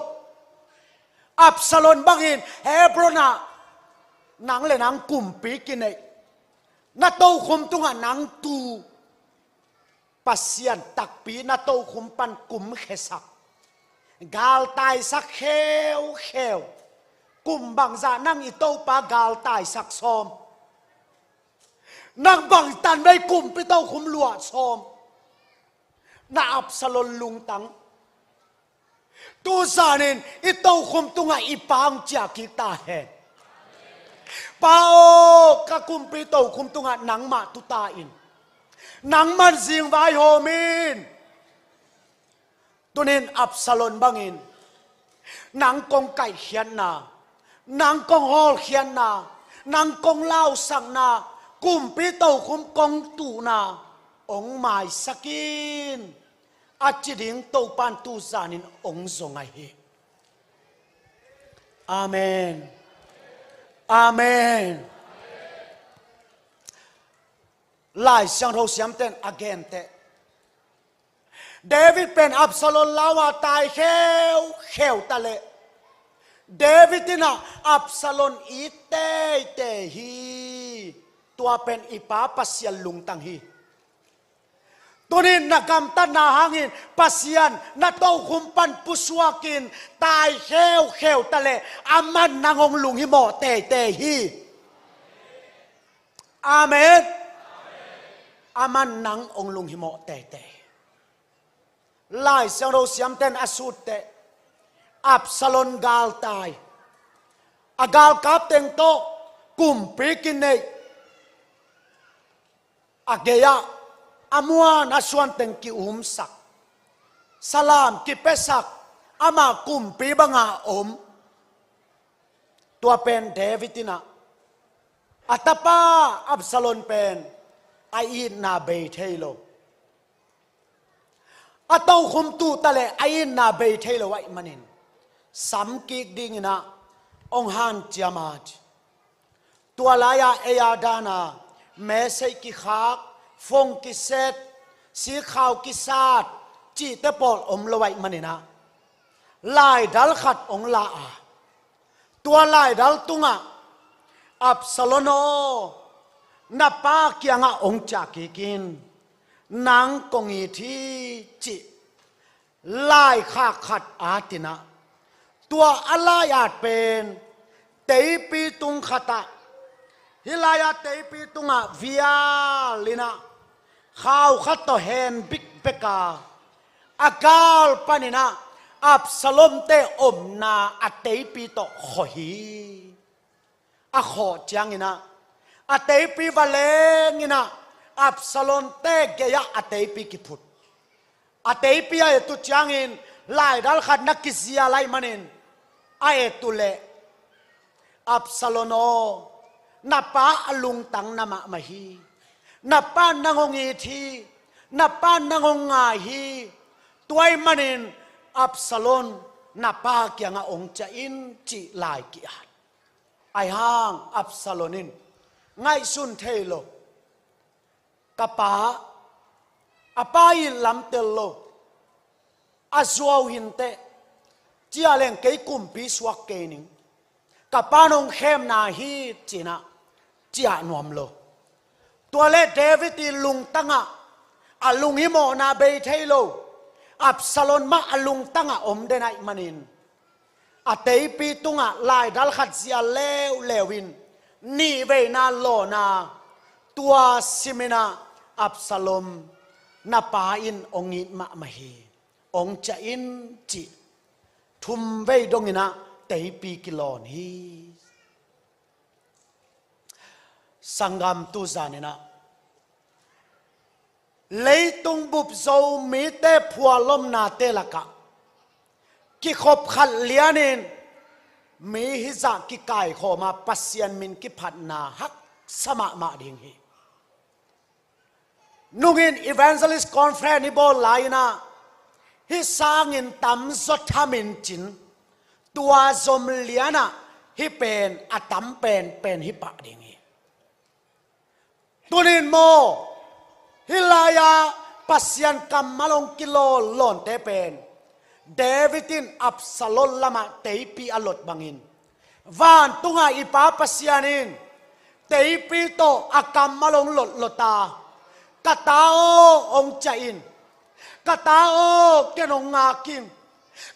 Absalom bangin Hebron ah nang le nang kumpi kineih, na tokhom tungah nang tu, Pasian takpi na tokhom pan kumkhiasak, galtaisak kheukheu. Kum bangzah nang i topa galtaisak sawm? Nang bangtan vei kumpi tokhom luah sawm? Na Absalom lungtang. Tu zanin i tokhom tungah i Pa hong ciah kik ta hen. Pa aw, ka kumpi tokhom tungah nangmah tu ta in. Nangman zing vaihawm in. Tunin Absalom bangin nang kong kaihkhiatna, nang kong hawlkhiatna, nang kong lausakna, kumpi tokhom kong tuhna hong maisak in, a ci ding Topan tu zanin hong zong ahi hi. Amen. Amen. Lai Siangtho siamten a genteh, David pen Absalom lau-a tai kheukheu ta leh, David in ah Absalom it teitei hi. Tua pen i Pa Pasian lungtang hi. Tunin na gamtatna hangin Pasian na tokhom pan pusuakin tai kheukheu ta leh, aman nang hong lunghimawh teitei hi. Amen. Aman nang hong lunghimawh teitei. Lai Siangtho siamten a sutteh, Absalom galtai, a galkap teng tawh kumpi kineih, a gei-ah a muan a suan teng ki-umsak, salam kipiasak, ama kumpi banga om. Tua pen David in ah a tapa Absalom pen a itna bei thei lo, a tokhom tuh ta leh a itna bei thei lo ahih manin, sam kik dingin ah hong hanciam a ci. Tua lai-ah ei a dana meseih kikhak, fong kiset, sikhau kisat cihte pawl om lo ahih manin ah, laidal khat hong la a, tua laidal tungah, Absalom aw, na pa kiangah hong ciah kik in, nang kong it hi, cih laikhak khat at in ah, tua a lai at pen teipi tung khatah, hih lai-ah teipi tungah vial in ah, khau khat tawh hen bikbek a, a gal panin ah Absalom-te omna a teipi tawh khawh hi. A khawh ciangin ah, a teipi va leng in ah, Absalom-te gei-ah a teipi kiphut. A teipi a et uh ciangin, laidal khat na kizial ahih manin, a et uh leh, Absalom aw, na pa a lungtang na mahmah hi. Na pa nang hong it hi. Na pa nang hong ngai hi. Tua ahih manin, Absalom, na pa kiangah hong ciah in, cih lai ki-at. Ahi hang Absalom in ngaihsun thei lo. Ka pa, a pa it lamtel lo, a zuau hinteh, ciah leng kei kumpi suak kei ning, ka pa nong khemna hi, ci-in ah ciah nuam lo. Tua leh David i lungtangah a lunghimawhna bei thei lo, Absalom mah a lungtangah om den ahih manin, a teipi tungah laidal khat zial leuleu in, nihveina lawn a, tua simin ah Absalom, na pa in hong it mahmah hi, hong ciah in, cih thumvei dongin ah teipi kilawn hi. Sanggam, tu zanin ah leitung bup Zomite phualomnate lakah kikhop khat lianin mi hizah kikaikhawm a, Pasian min kiphatna haksa mahmah ding hi. Nungin Evangelist Conference i bawl lai-in ah, hih sangin tamzaw thamin cin, tua zom lianah hih pen a tam penpen hi pah ding hi. Tunin maw, hih lai-a Pasian kammal hong kilawnlawnte pen David in Absalom lamah teipi a lot bangin, vantunga i Pa Pasian in teipi tawh a kammal hong lotlot a, "Ka ta aw, hong ciah in. Ka ta aw, ken hong ngak ing.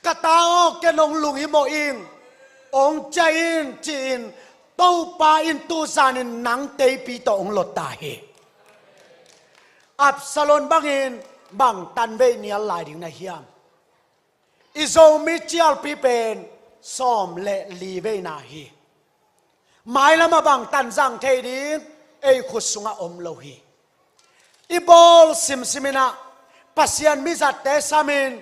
Ka ta aw, ken hong lunghimawh ing. Hong ciah in," ci-in Topa in tuzanin nang teipi tawh hong lot ta hi. Absalom bangin bang tanvei nial lai ding na hiam? I Zomi cialpi pen sawm le li veina hi. Mailamah bang tan zang thei ding ei khut sungah om lo hi. I bawl simsim inah Pasian mizatte samin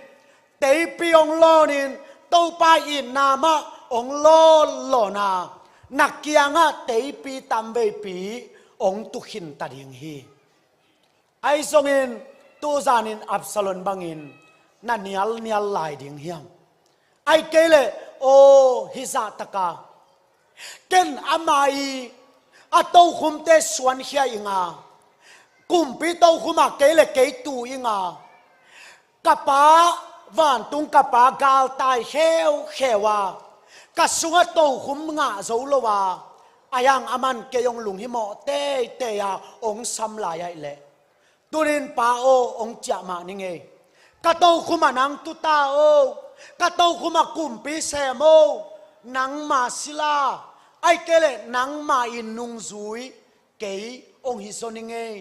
teipi hong lawnin Topa itna mah hong lawnlawn a, na kiangah teipi tamveipi hong tukhin ta ding hi. Ahi zongin tuzanin Absalom bangin na nialnial lai ding hiam? Ahih kei leh, aw, hih zahtaka ken ama i a tokhumte suankhia ing a, kumpi tokhumah kei le kei tu ing a, ka pa, vantung ka pa galtai kheukheu a, ka sungah tokhum ngah zo lo a, a hiang aman kei hong lunghimawh teitei a hong sam lai ahih leh, tunin Pa aw, hong ciah mah ni ngei. Ka tokhumah nang tu ta aw, ka tokhumah kumpi sem aw, nangma sila, ahih kei leh nangma i nungzui kei hong hi zaw ni ngei,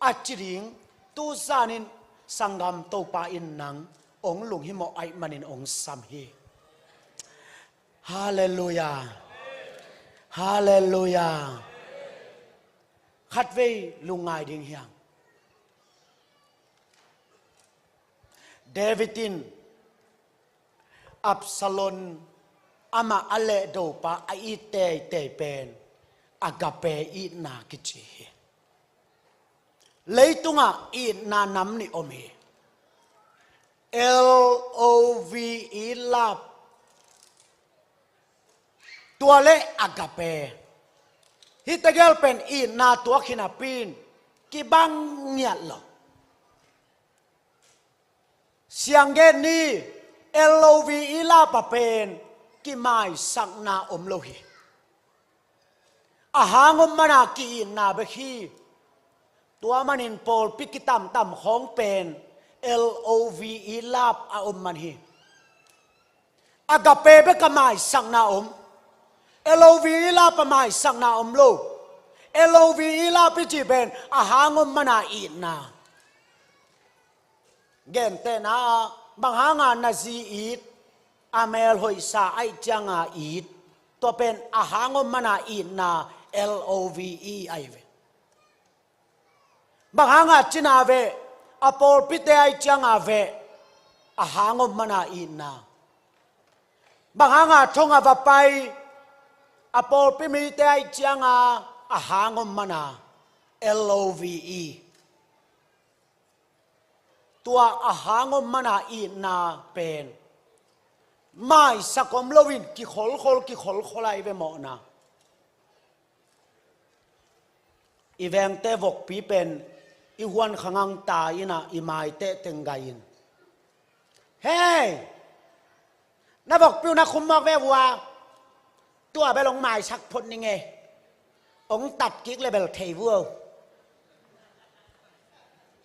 a ci ding tuzanin sanggam, Topa in nang hong lunghimawh ahih manin hong sam hi. Halleluiah. Halleluiah. Khatvei lungngai ding hiam? David in Absalom amah a lehdopa a it teitei pen agape itna kici hi. Leitungah itna nam nih om hi. L O V E, love. Tua le agape. Hih tegel pen itna tuak hi napi in kibang ngiat lo. Sianggen ni, L O V E, love a pen kimaisakna om lo hi. A hang om mana ki-itna bek hi. Tua manin pawlpi kitamtam khawng pen L O V E, love a om man hi. Agape bek a maisakna om. L O V E, love a maisakna om lo. L O V E, love i cih pen a hang om mana itna. Gentehna ah, bang hanga na zi it, a mel hoihsa ahih cianga it, tua pen a hang om mana itna, L O V E ahi ve. Bang hanga cina veh, a pawlpite ahih cianga veh, a hang om mana itna. Bang hanga thong a va pai, a pawlpi mite ahih cianga a hang om mana, L O V E. Tua a hang om mana itna pen maisak om loin kikholkhol, kikholkhol ahi ve mawhna. I vengte vokpi pen i huan khangang ta inah i maiteh teng gai in, "Hei! Na vokpi uh na khum mawk ve vua, tua bel hong maisak phot ning e, hong tat kik le bel thei vua."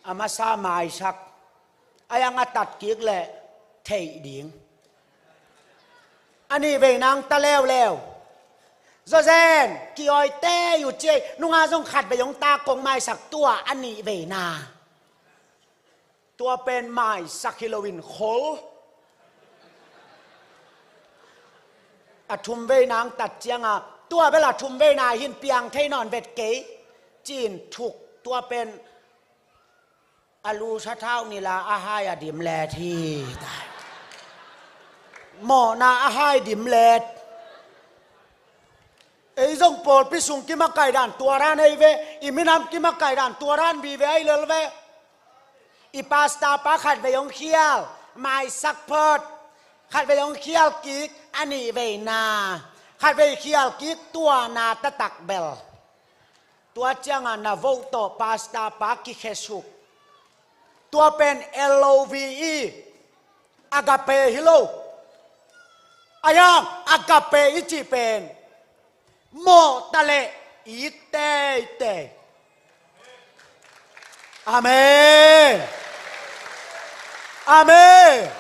A masa maisak, a hiang a tat kik le thei ding. A nih vei nang ta leuleu. Zawzen, ki-awite uh ci ei, nunga zong khat vei hong ta kong maisak, tua a nih vei na. Tua pen maisak hi loin khol. A thum vei nang tat cianga, tua bel a thum vei na hin piang thei nawn vet kei, ci-in thuk, tua pen a lu sathau nila a hai a dim let hi. Mawhna a hai dim let. Ei zong pawlpi sung kimakai dan tua dan ei ve, i minam kimakai dan tua dan vive ahi lel ve. I pastor pa khat vei hong khial, maisak phot, khat vei hong khial kik, a nih vei na, khat vei khial kik, tua na taktak bel. Tua cianga na vote tawh pastor pa kikhesuk. Tua pen L O V E. Agape hi lo. Ahi hang agape i cih pen mawh ta leh it teitei. Amen. Amen.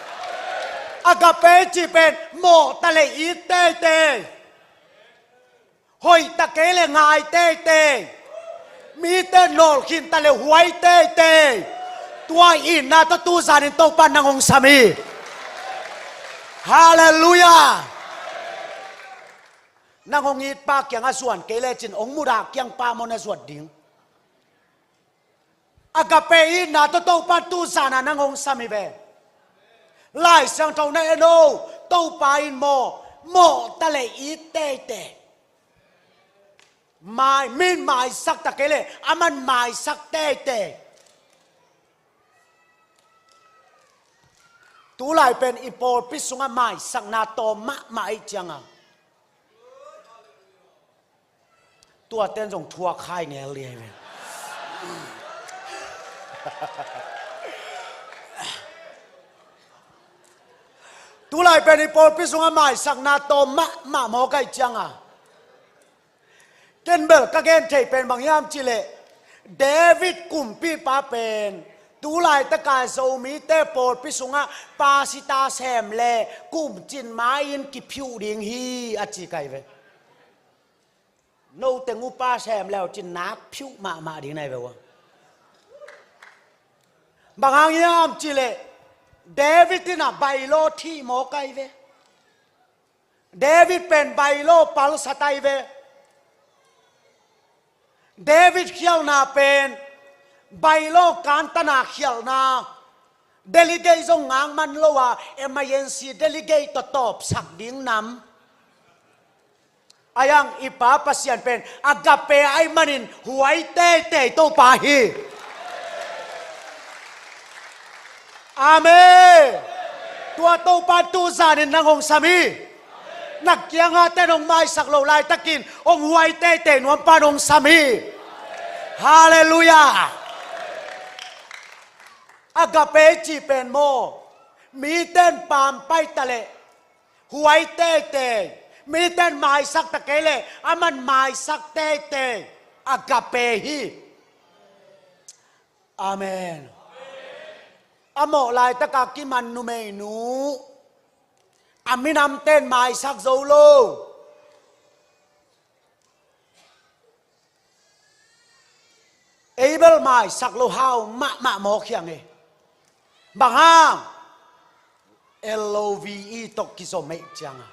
Agape i cih pen mawh ta leh it teitei. Hoih ta kei leh ngai teitei. Mite nawlkhin ta leh huai teitei. Tua itna tawh tu zanin Topa nang hong sam hi. Halleluiah. Nang hong itpa kiangah zuan kei lecin hong mudah kiangpa maw na zuat ding? Agape itna tawh Topa tu zana nang hong sam hi ve. Lai Siangtho na en o, Topa in maw, mawh ta leh it teitei. Mai, min maisak ta kei leh aman maisak teitei. Tulai pen i pawlpi sungah maisakna tawm mahmah ahih cianga, tuaten zong thuak hai ngel liai ve. Tulai pen i pawlpi sungah maisakna tawm mahmah mawk ahih cianga, ken bel ka gen thei pen bang hiam cih leh, David kumpipa pen tulaitaka Zomite pawlpi sungah pasita sem le kumcin ma-in kiphiuh ding hi a ci kai ve. Noteng upa sem le uh cin nak phiuh mahmah ding nai ve ua. Bang hang hiam cih leh, David in a bailo thih mawk ai ve. David pen bailo palsat ai ve. David khialhna pen bailo kantana khialhna. Delegate zong ngak man lo a, emergency delegate tawh tawpsak ding nam. Ahi hang i Pa Pasian pen agape ahih manin huai teitei Topa hi. Amen. Tua Topa tu zanin nang hong sam hi. Na kiangah ten hong maisak lo laitakin hong huai teitei nuampa hong sam hi. Halleluiah. Agape cih pen maw, miten pampai ta leh huai teitei, miten maisak ta kei leh aman maisak teitei. Agape hi. Amen. A mawh laitaka kiman numeinu a minamten maisak zo lo. Ei bel maisak lo hau mahmah mawk hiang e. Bang hang? L O V E tawh kizom ahih cianga.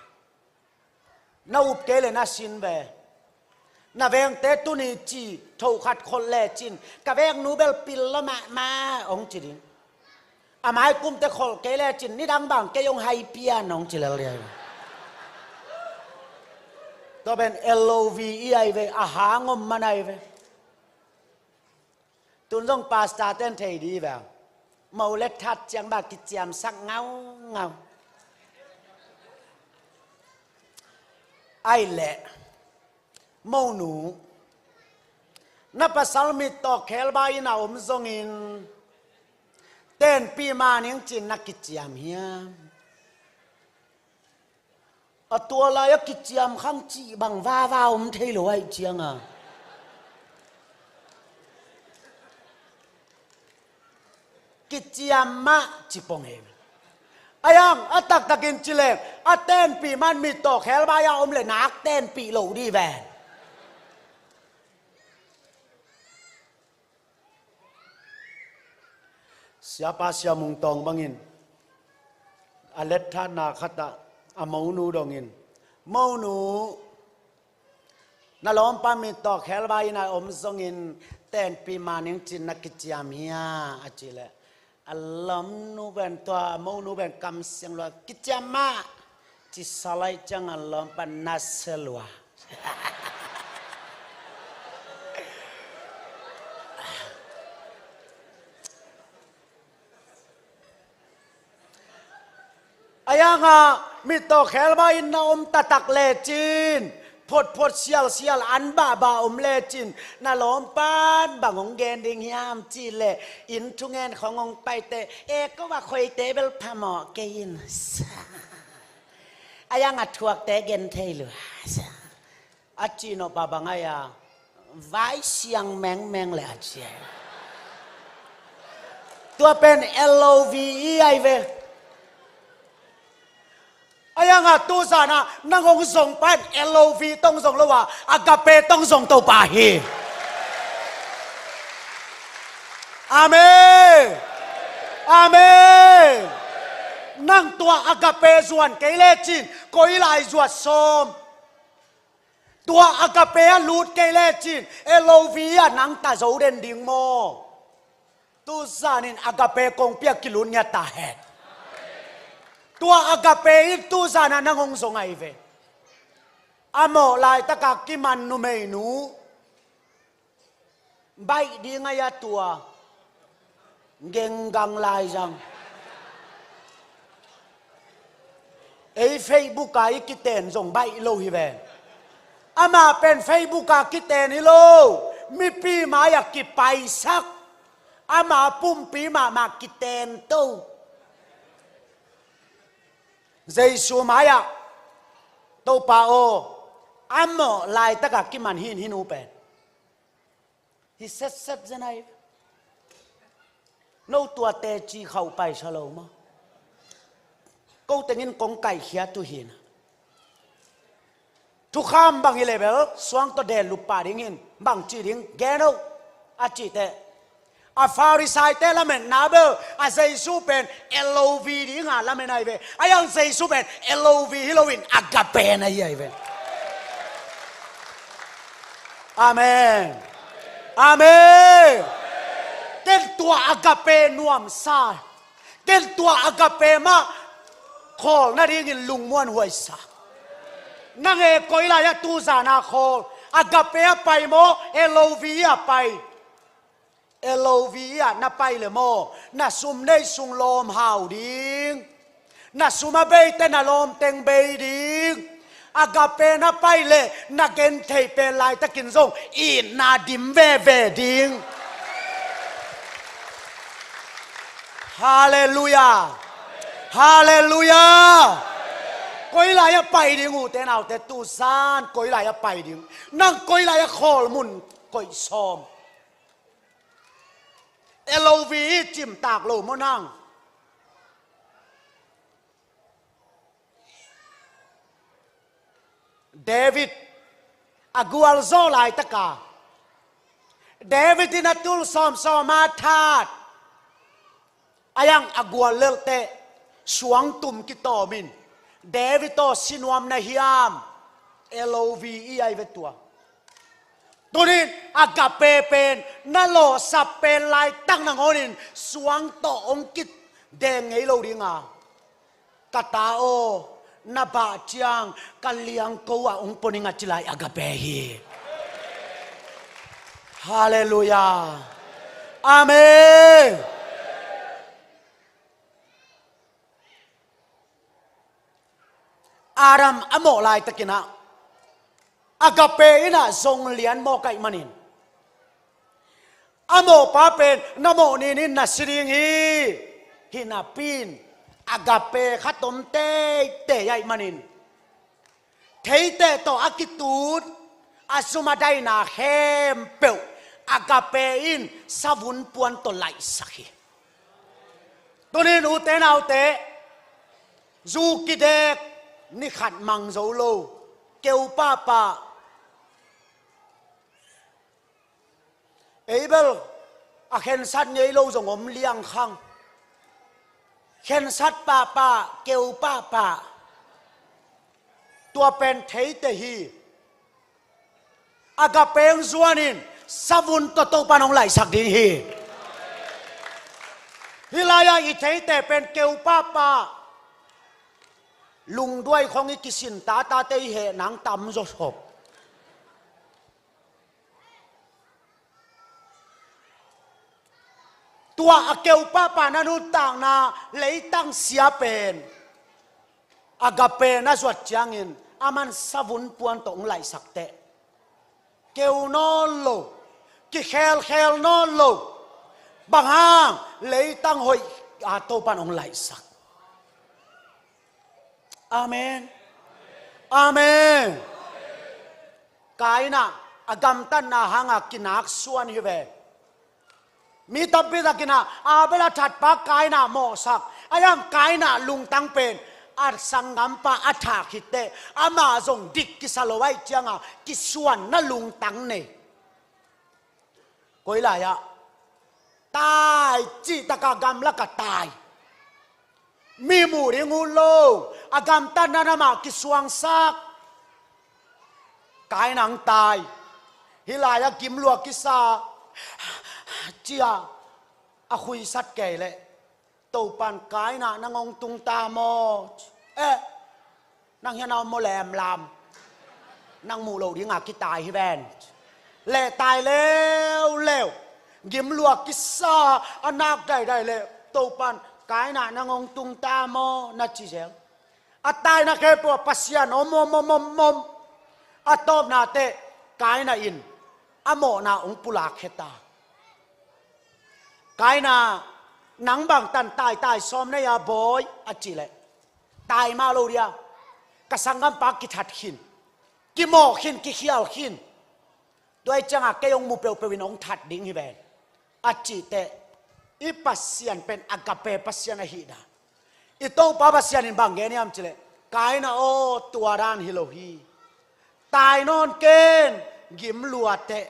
Na up kei le na sin ve. Na vengte tuni ci thokhat kholh lecin, ka vengnu bel pil lo mahmah hong ci ding. A maikumte kholh kei lecin, nidang bang kei hong hai pian hong ci lel ding. Tua pen L O V E ai ve, a hang om man ai ve. Tun zong pastor ten thei di ve. Mo le that ciang bang kiciamsak ngaungau. Ai leh, monu, na pasal mittawk khelbai inn a om zongin tenpih mah ning cin na kiciam hiam? A tua lai a kiciam khang cih bang vava om thei lo ahih cianga. Kiciam mah ci pong e. Ahi hang a taktakin ci leng, a tenpih man mittawk khelbai a om le nak tenpih lo di ven. Siapa Sia Mung Tawng bangin a letthatna khatah a monu dongin, monu, na lawmpa mittawk khelbai inn a om zongin tenpih mah ning cin na kiciam hia a ci leh, a lawmnu pen tua monu pen kamsiang lua, kiciam mah ci salai ciang a lawmpa na se lua. Ahi hanga mittawk khelbai inn na om taktak lecin Photphot sialsial an bahbah om lecin na lawmpan bang hong gen ding hiam cih leh inn thungen khawng hong paite, e ko a khoite bel phamawh kei in. A iang a thuakte gen thei lua. A ci nawh pa bang ai a, vai siang mengmeng le a ci ai. Tua pen L O V E ai ve. A iang a tuzan a nang hong zong pan L O V tong zong lo a, agape tong zong Topa hi. Amen. Amen. Nang tua agape zuan kei lecin koi lai zuat sawm? Tua agape a lut kei lecin L O V E a nang ta zo den ding maw? Tuzanin agape kongpi a kilut ngiat ta hen. Tua agape in tuzan a nang hong zong ai ve. A mawh laitaka kiman numeinu baih ding ai a tua genggang laizang. Ei Facebook a i kiten zong baih lo hi ven. Amah pen Facebook a kiten hi lo, mipi mai a kipaisak. Ama pumpi mahmah kiten to. Jesu mai-ah, Topa aw, a mawh laitakah kiman hi in hih nu pen hi setset zen ahi. No tua teci khauh paisa lo maw? Ko tengin kong kaihkhiat uh hi na. Thukham bang hi leh bel suang tawh den lup pah ding hi in, bang ci ding gen o a cih teh, a Farisaite lametna bel a Jesu pen L O V dinga lamen ahi ve. A iang Jesu pen L O V hi loin agape na hi ahi ve. Amen. Amen. Ken tua agape nuamsa. Ken tua agape mah khawl nadingin lungmuan huaisa. Nang e koi lai-ah tuzan a khawl, agape a pai maw, L O V E a pai? L O V E ah na pai le maw, na sum nei sung lawm hau ding. Na sum a beite na lawm teng bei ding. Agape na pai le na genthei pen laitakin zong itna dim veve ding. Halleluiah. Halleluiah. Koi lai-ah pai ding, ute naute, tuzan koi lai-ah pai ding? Nang koi lai-ah khawl mun koih sawm? L O V E cimtak lo maw nang? David a gualzawh laitaka David in a tul sawmsawm a that. A iang a gual lelhteh suangtum kitawmin David aw, si nuam na hiam? L O V E ahi ve tua. Tunin agape pen na lawhsap pen laitak nangawnin suang tawh hong kideng ngei lo dinga, ka ta aw, na bah ciang ka liangko ah hong pua ning a ci lai agape hi. Halleluiah. Amen. Adam a mawh laitakinah agape innah zong lian mawk ahih manin, a mawhpa pen na mawh ninin na si ding hi. Hinapi in agape khat om teitei ahih manin, theiteh tawh a kitut a sum a daina khempeuh agape in savun puan tawh laihsak hi. Tunin ute naute, zu kidek, ni khat mang zo lo, keu pahpah, ei bel a khensat ngei lo zong om liangkhang. Khensat pahpah, keu pahpah, tua pen theite hi. Agape hong zuanin savun tawh Topa in hong laihsak ding hi. Hih lai-ah i theite pen keu pahpah, lungduai khong i kisin tatate i heh nang tam zawsop. Tua a keu pahpah na nuntakna leitang sia pen agape na zuat ciangin a man savun puan tawh hong laihsak teh, keu nawn lo, kikhelkhel nawn lo, bang hang, leitang hoih a Topan hong laihsak. Amen. Amen. Kaina a gamtatna hanga kinaksuan hi ve. Mi tampi takin ah Abel a thatpa Kaina mawhsak. Ahi hang Kaina lungtang pen a sanggampa a thah khit teh amah zong dik kisa lo ahih cianga kisuanna lungtang nei. Koi lai-ah tai cih takah gamlakah tai. Mi muh ding ut lo, a gamtatna namah kisuangsak. Kaina hong tai. Hih lai-ah gimlua kisa cia a khuisat kei leh Topan Kaina nang hong tung ta maw? Eh, nang hian a om maw lemlam? Nang muh loh dinga kitai hi ven. Leh tai leuleu. Gimlua kisa a nak daidai leh Topan Kaina nang hong tung ta maw? Na ci zel. A taina khempeuh ah Pasian om, om, om, om, om. A tawpna teh Kaina in a mawhna hong pulak khia ta. Kaina, nang bangtan taitai sawm nei a bawi a cih leh, tai mah lo dia, ka sanggampa kithat khin, kimawh khin, kikhial khin. Tua ahih ciangah kei hong mu peuhpeuh in hong that ding hi ven a cih teh, i Pasian pen agape Pasian ahih dan. I Topa Pasian in bang gen hiam cih leh, Kaina aw, tua dan hi lo hi. Tai nawn ken, gimlua teh.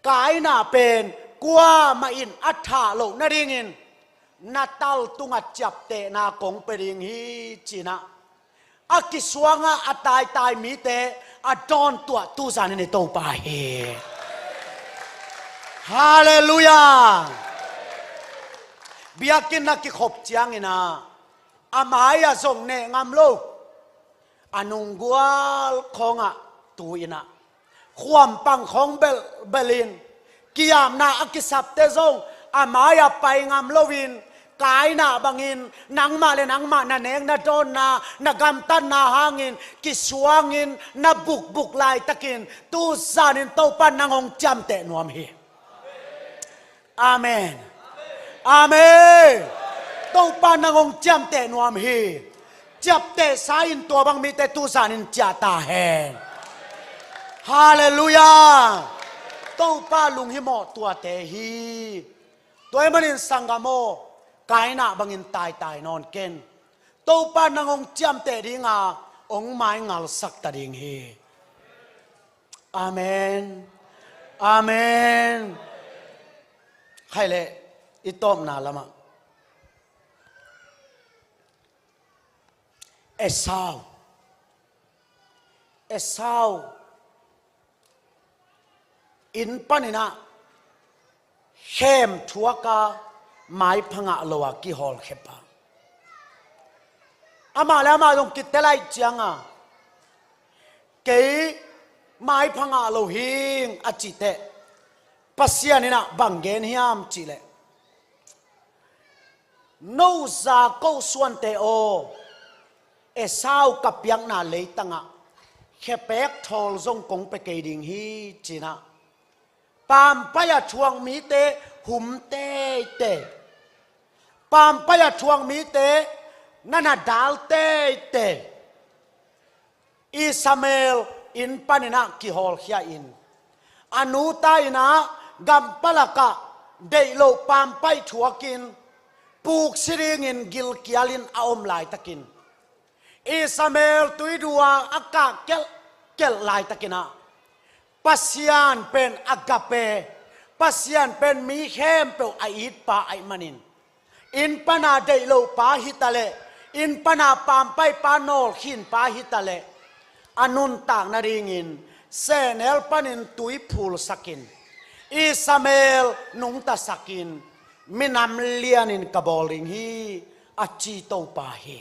Kaina pen kuamah in a thah loh nadingin na tal tungah ciaptehna kong pia ding hi, ci-in ah a kisuanga a taitai mite a dawntuah tu zanin i Topa hi. Halleluiah. Biakinn a kikhop ciangin ah a mai-ah zong neh ngam lo, a nunggual khawngah tu-in ah khuampang khawng belbelin, kiapna a kisapte zong a mai-ah pai ngam loin, Kaina bangin nangmah le nangmah na nek na dawnna, na gamtatna hangin kisuangin na bukbuk laitakin tu zanin Topa nang hong ciamteh nuam hi. Amen. Amen. Topa nang hong ciamteh nuam hi. Ciaptehsa in tua bang mite tu zanin ciah ta hen. Halleluiah. Topa lunghimawh tuate hi. Tua ahih manin sanggam aw, Kaina bangin taitai nawn ken. Topa nang hong ciamteh dinga hong maingalsak ta ding hi. Amen. Amen. Khaih leh i tawpna lamah Esau. Esau inn panin ah khem thuaka maipha ngah lo a kihawlkhia pa. Amah le amah zong kitel ahih cianga kei maipha ngah lo hing a cih teh Pasian in ah bang gen hiam cih leh, no za ko suante aw, Esau ka piakna leitangah khepek thawl zong kong pia kei ding hi, ci-in ah pampai a thuak mite hum teitei. Pampai a thuak mite na na dal teitei. Ishmael inn panin ah kihawlkhia in, a nu ta in ah gampalakah deih loh pampai thuakin puksi dingin gilkialin a om laitakin, Ishmael tuidua a kah kelhkelh laitakin ah Pasian pen agape, Pasian pen mi khempeuh a itpa ahih manin, inn pana deih loh pa hi taleh, inn pana pampai pa nawlkhin pa hi taleh, a nuntak nadingin sehnel panin tui phulsakin, Ishmael nungtasakin, minam lianin ka bawl ding hi, a ci Topa hi.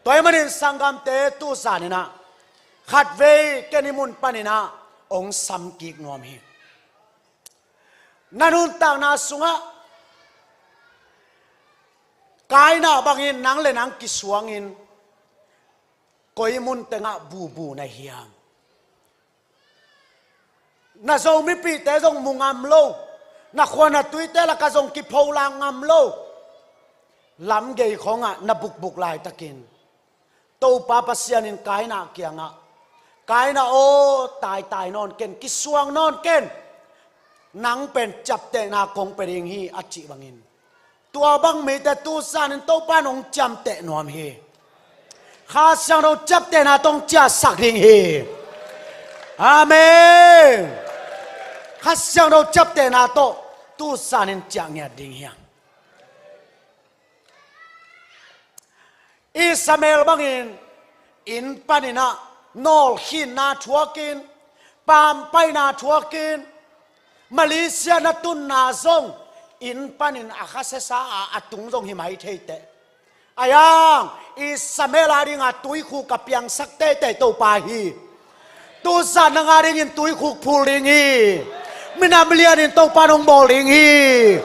Tua ahih manin sanggamte tu zanin ah khatvei ken hih mun panin ah hong sam kik nuam hi. Na nuntakna sungah Kaina bangin nang le nang kisuangin Koi mun tengah bubu na hiam? Na Zomipihte zong mu ngam lo, na khua na tuite lakah zong kipholak ngam lo. Lamgei khawngah na bukbuk laitakin Topa Pasian in Kaina kiangah, Kaina aw, taitai nawn ken, kisuang nawn ken, nang pen ciaptehna kong pia ding hi, a cih bangin, tua bang mite tu zanin Topa in hong ciamteh nuam hi. Kha Siangtho ciaptehna tawh hong ciahsak ding hi. Amen. Kha Siangtho ciaptehna tawh tu zanin ciah ngiat ding hi hang. Ishmael bangin inn panin ah nawlkhinna thuakin, paampaihna thuakin, Malaysia na tunna zong inn panin a khasiasa a, a tung zong hi mai thei teh. Ahi hang Ishmael a dinga tuikhuk a piangsak teitei Topa hi. Tu zan nang a dingin tuikhuk phul ding hi. Minam lianin Topa in hong bawl ding hi.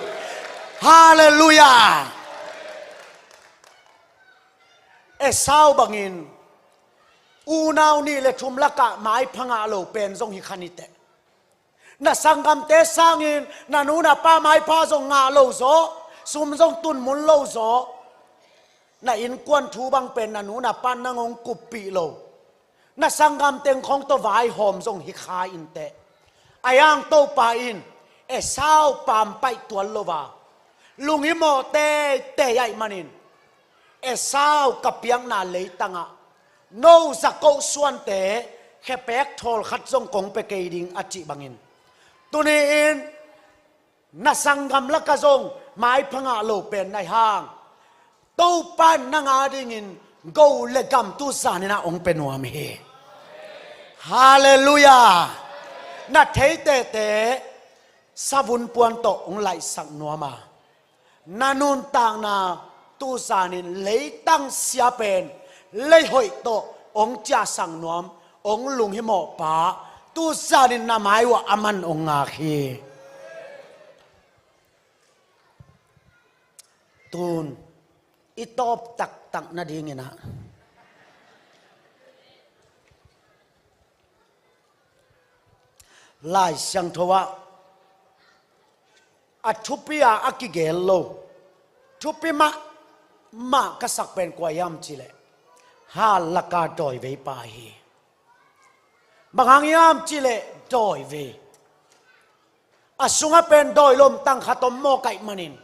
Halleluiah. Esau bangin unau nih le thum lakah maipha ngah lo pen zong hi kha ni teh. Na sanggamte sangin na nu na pa maipha zong ngah lo zaw, sum zong tun mun lo zaw, na innkuan thu bang pen na nu na pa nang hong kuppih lo, na sanggam teng khawng tawh vaihawm zong hi kha in teh. Ahi hang Topa in Esau paampaih tuan lo a, lunghimawh teitei ahih manin, Esau ka piakna leitangah no Jakob suante khepek thawl khat zong kong pia kei ding, a cih bangin, tuni-in na sanggam lakah zong maipha ngah lo pen na hi hang, Topa in nang a dingin go le gam tu zanin ah hong pia nuam hi. Halleluiah. Na theitete savun puan tawh hong laihsak nuam a, na nuntakna tu zanin leitang sia pen leihoih tawh hong ciahsak nuam, hong lunghimawh pa tu zanin na mai uah a man hong ngak hi. Tun i tawp taktak nadingin ah Lai Siangtho ah a thupi a, a kigel lo, thupi mahmah ka sak pen kua hiam cih leh, hal laka dawivei pa hi. Bang hang hiam cih leh dawivei, a sungah pen dawi lomtang khat om mawk ahih manin,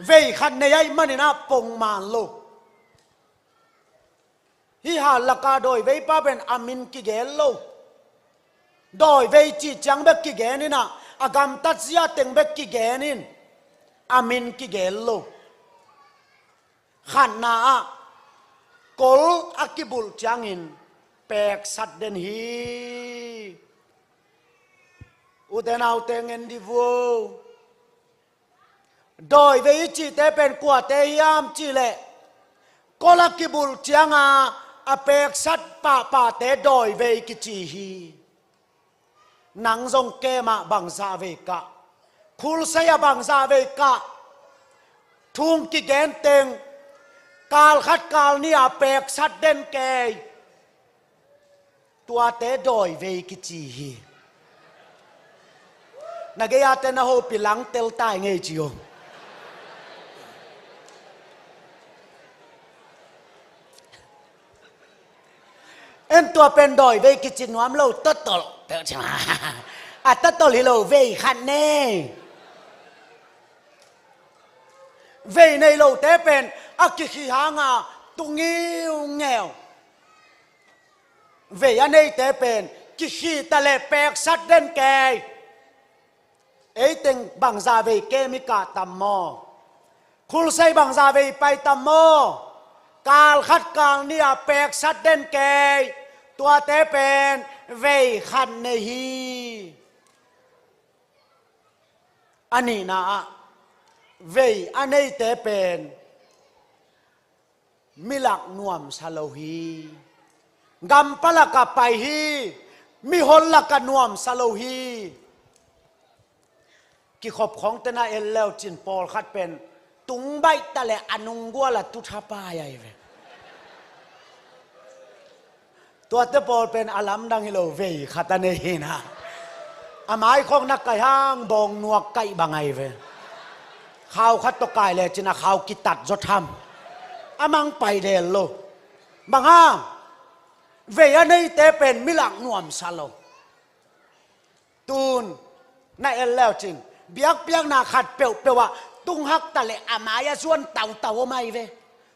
vei khat nei ahih manin ah pongman lo. Hih hal laka dawivei pa pen a min kigel lo. Dawivei cih ciang bek kigen in ah, a gamtat zia teng bek kigen in, a min kigel lo. Khatna ah kol a kibulh ciangin peksat den hi. Ute naute, ngen dih vo. Dawivei i cihte pen kuate hiam cih leh, kol a kibulh cianga a peksat pahpahte dawivei kici hi. Nang zong kemah bangzah vei kah, khulsei ah bangzah vei kah, thu hong kigen teng kal khat kal nih a peksat den kei, tuate dawivei kici hi. Na gei-ate na hopih lang tel tai ngei ci o. En, tua pen dawivei kici nuam lo, totol peuh ci ma. A totol hi lo, vei khat nei. Vei nei lote pen a kikhih hanga tu ngiungeu. Vei a neite pen kikhih ta leh peksat den kei. Ei teng bangzah vei kem i kah tam maw? Khulsei bangzah vei pai tam maw? Kal khat kal nih a peksat den kei. Tuate pen vei khat nei hi. A nihna ah, vei a neite pen mi lak nuamsa lo hi. Gampalak ah pai hi. Mihol lakah nuamsa lo hi. Kikhop khawngte na en leu cin, pawlkhat pen tung baih ta leh a nunggual a tu thapai ahi ve. Tuate pawl pen a lamdang hi lo, vei khat a nei hi na. A mai khawng na kai hang bawng nuak kaih bang ahi ve. Khau khat tawh kai lecin a khau kitat zaw tham. A mang pai del lo. Bang hang? Vei a neite pen mi lak nuamsa lo. Tun na en leucin biakpiakna khat peuhpeuh ah tung hak ta leh a mai-ah zuan tautau om ahi ve.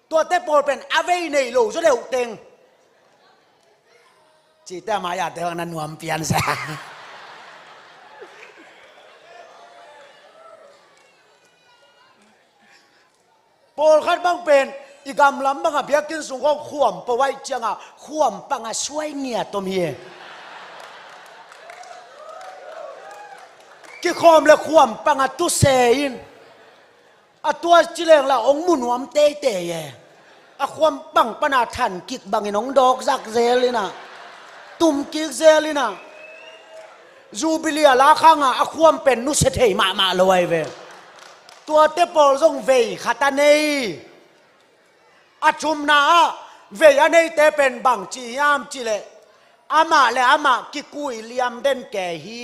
Tuate pawl pen a vei nei lo zaw deuh teng. Cihte a mai-ah te bang na nuam pian sa. Pawlkhat bang pen i gamlam bangah biakinn sung khawng khuam pawh aih ciangah khuam pangah suai ngiat om hi. Kikhawm le khuam pangah tuse in a tua ci leng la hong mu nuam teitei e. A khuam pang pana than kik bangin hong dawk zak zel inah, tum kik zel inah. Jubilee a lak hangah a khuam pen nusia thei mahmah lo ahi ve. Tuate pawl zong vei khat a nei. A thumna ah vei a neite pen bang ci hiam cih leh amah le amah kikui liam den kei hi.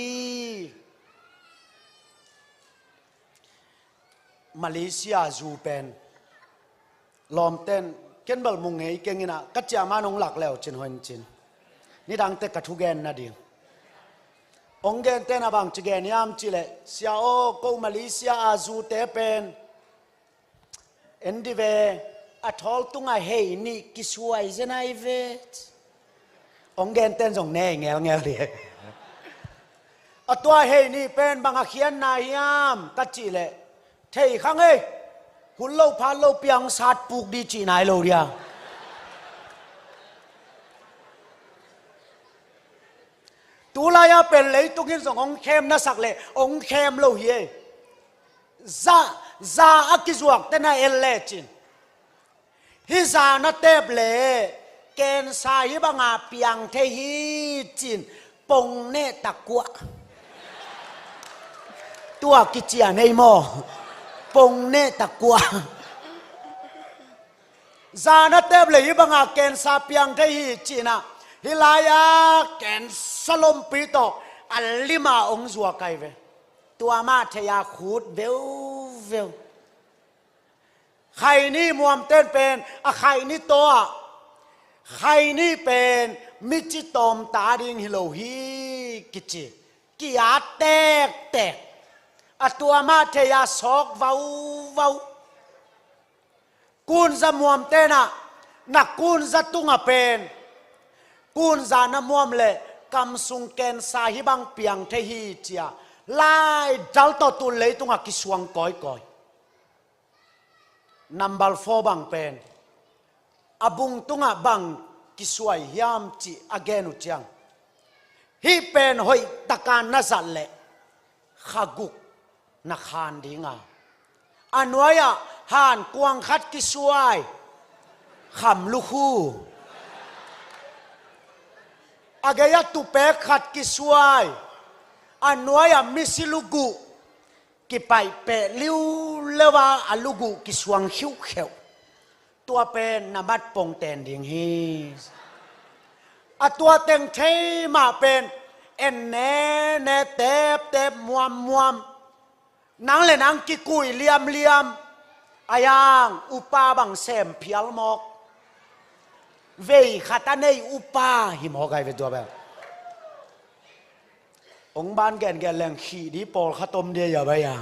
Malaysia zu pen lawmten ken bel mu ngei keng inah ka ciahman hong lak leucin hoin cin. Nidangte ka thugen nading. Hong genten a bang ci gen hiam cih leh, "Sia aw, ko Malaysia a zute pen en di ve, a thawl tungah hei nih kisuai zen ahi ve." Hong genten zong ne ngelngel di. "A tua hei nih pen bang a khiatna hiam?" ka cih leh, "Thei kha ngei, hun lo phat lo piang sat puk di," cih nai lo dia. Tulai-a pen leitung in zong hong khem na sak leh hong khem lo hi ei. Za, za a kizuakte na en lecin, hih za na tep leh cancer hih banga piang thei hi ci-in pong neh takuah. Tua kician ei maw? Pong neh takuah. Za na tep leh hih banga cancer piang thei hi ci-in ah, hih lai-a cancer lompi tawh a lima hong zuak ahi ve. Tua mah thei-a khut veuveu. Khaini muamten pen a khaini taw-ah, "Khaini pen mici tawmta ding hi lo hi," kici, ki-at tektek. A tua mah thei-a sawk vauvau. Kunza muamten ah, "Na kunza tungah pen kunza na muam leh kamsung cancer hih bang piang thei hi," ci-a lai dal tawh tun leitungah kisuang kawikawi. Number four bang pen a bung tungah bang kisuai hiam cih a gen uh ciang, "Hih pen hoihtaka na zat leh kha guk na khan ding a, a nuai-ah hankuang khat kisuai, kham lukhu. A gei-ah tupek khat kisuai, a nuai-ah misi luguh kipaihpeh liuleu a, a luguh kisuang khiukheuh. Tua pen na mat pongten ding hi. A tua teng thei mah pen en nene, teptep, muammuam. Nang le nang kikui liamliam. A yang upa bang sem phial mawk. Vei khat a nei upa hi mawk ahi ve tua pen." Hong ban gengen leng khih di pawlkhat om dia, ya bai a.